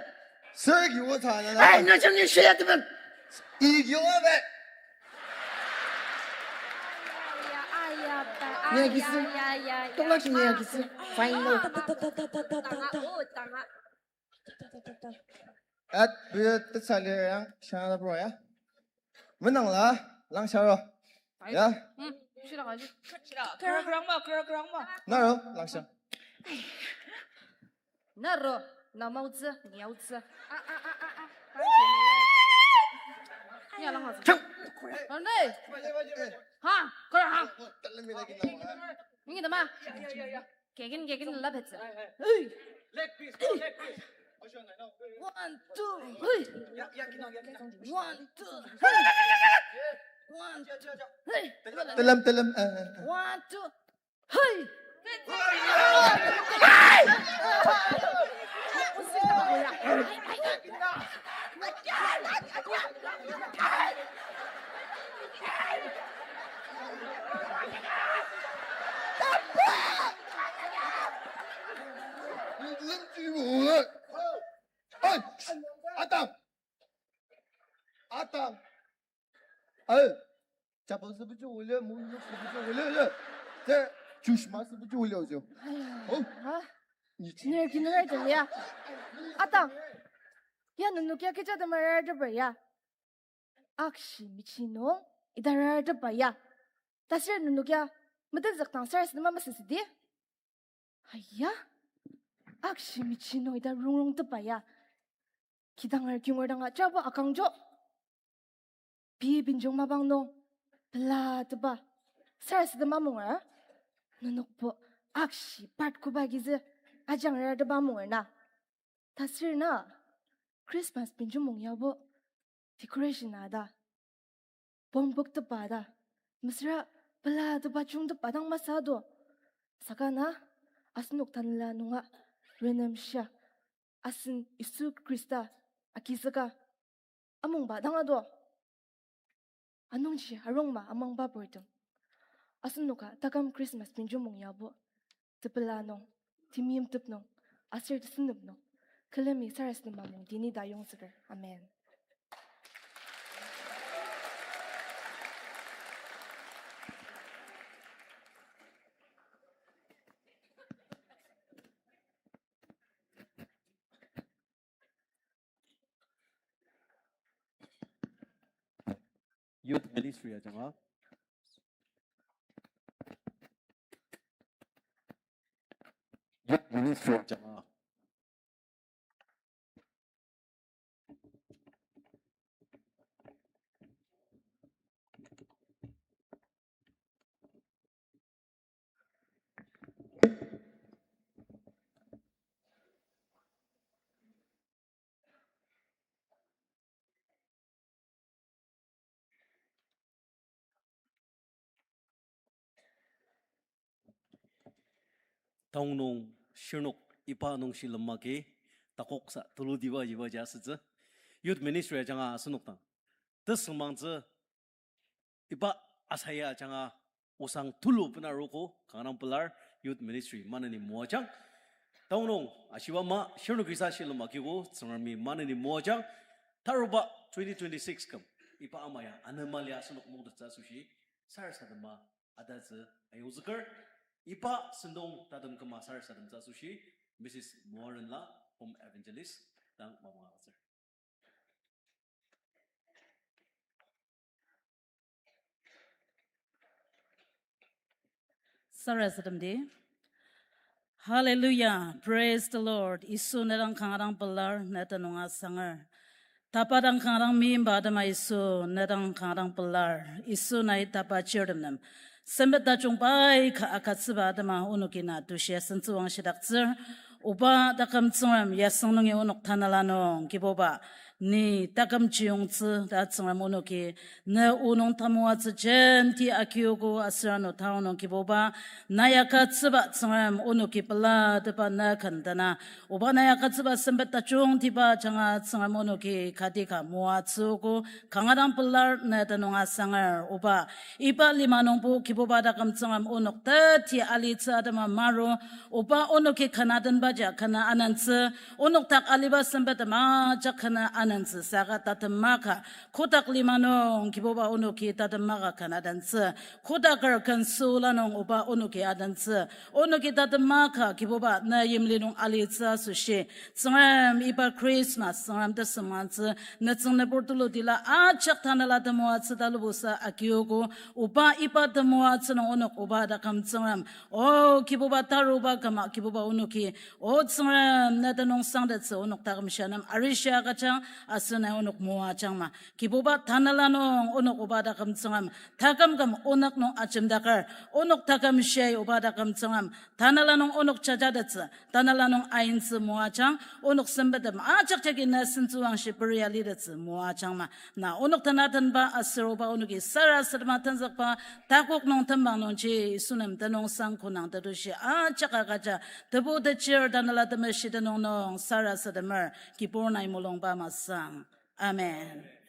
Sir, you want to? Hey, no, you shut up! Idiot! Nia kisi. Tolak nia kisi. Fine, no. At, bia tetsalir yang, shana bro ya. Menang la, lang sharo. Ya. Hmm, shira kaji. Shira, kerang, kerang ma, kerang, kerang ma. Naro, lang sha. Naro, na maotsü, ni aotsü. Ah, ah, ah, ah, ah. Ya, lang aotsü. Chang. Ande. Ha, kerang ha. Ingi dama. Kegin, kegin la petse. Hey. Leg piece, leg piece. One, two, hey. One, two, hey. One, two, hey. Telam, telam, eh, eh, eh. One, two, hey. Hey, Adam. Adam. Hey. Chapel sübuji wole, munjuk sübuji wole, le. Te, chushma sübuji wole ojo. Oh. Ha? Ni kinera ya. Adam. Ya nunu kya kecha temara tepa ya. Akshi michi nung ita rartepa ya. Tasür nenok ya metenzükdang sarasadema masüsüdi. Aya, akshi michi nung ita rungrungtepa ya. Kidanger kingur danga jabo akangjo. Pei benjong mapang nung pelatepa sarasadema munger. Nenokbo akshi part koba kizü ajang rartepa munger na. Tasür na Christmas benjong mung yabo decoration ada. Bombok tepa ta, mesüra pelatepa chungtepa dang masü do. Saka na, asenok tanela nunga renem shia, asen Yisu Khrista agizüka amungba dang ado. Anungji arungma amangba purtem, asenoka taküm Christmas benjong mung yabo tepela nung, temeimtep nung, aser tesünep nung, külemi sarasadema mungdi ni ta yongzüker. Amen. Youth ministry ajanga. Youth ministry ajanga. Taonung shirnok iba nung shilem agi takoksa tuludiba ibaji asütsü. Youth ministry ajanga asenok dang tesüngmangtsü iba asaya ajanga osang tulu bena arogo kanga dang pelar youth ministry maneni moajang. Taonung ashiba ama shirnok kisa shilem agiogo Tsüngremi maneni moajang. Taruba twenty twenty-six küm iba ama ya anema lia asenok mungtettsü asoshi sarasadema atatsü ayongzüker. Iba sentong tatem küma sarasademtsü asoshi Missus Moarenla, Home Evangelist, dang mapang agütsür. Sarasademdi. Hallelujah. Praise the Lord. Yisu ne dang kanga dang pelar, ne tenüng asanger. Tapa dang kanga dang meimba atema Yisu, ne dang kanga dang pelar. Yisu nai tapa chirtem nem sempet tajung pai ka agütsüba atema onoki na tushi asentsüwangshidaktsür. Oba taküm Tsüngrem, yasüng nungi onok tanela nung Kibuba, ni taküm chiyongtsü ta Tsüngrem onoki ne o nung tamoatsü jenti akiogo aser ano taonung Kibuba, nai agütsüba Tsüngrem onoki pelatepa ne ken dena. Oba nai agütsüba sempet tajungtiba ajanga Tsüngrem onoki kati ka moatsüogo kanga dang pelar ne tenüng asanger. Oba iba lima nungbo Kibuba taküm Tsüngrem onok teti alitsü atema maru. Oba onoki ken adenbaji ken anentsü, onok dak aliba sempet ajak ken anentsü saka tatem maka kotak lima nung Kibuba onoki tatem maka ken adentsü. Kotaker ken süla nung Oba onoki adentsü. Onoki tatem maka Kibuba ne yimli nung alitsü asoshi Tsüngrem iba Christmas Tsüngrem tesüngmangtsü nütsüng nübur tulutila ajak tanela temoatsü talubusa akiogo. Oba iba temoatsü nung onok Oba taküm Tsüngrem, o Kibuba taruba küma Kibuba onoki, o Tsüngrem ne tenüng sangtettsü onok taküm shia nem arishi agüjang aser nai onok moajangma. Kibuba tanela nung onok Oba taküm Tsüngrem, taküm küm onok nung ajemdaker, onok taküm shiai Oba taküm Tsüngrem, tanela nung onok jajatettsü, tanela nung aintsü moajang, onok sempetem ajak jagi na sentsüwangshi peria litettsü moajangma. Na onok tanatenba aser Oba onoki sarasadema tenzükba takok nung tembang nungji Yisu nem tenüng sang konang tetushi ajak agüja Tebu Techir Tanela Temeshi tenüng nung sarasademer Kibur nai mulungba masang. Amen.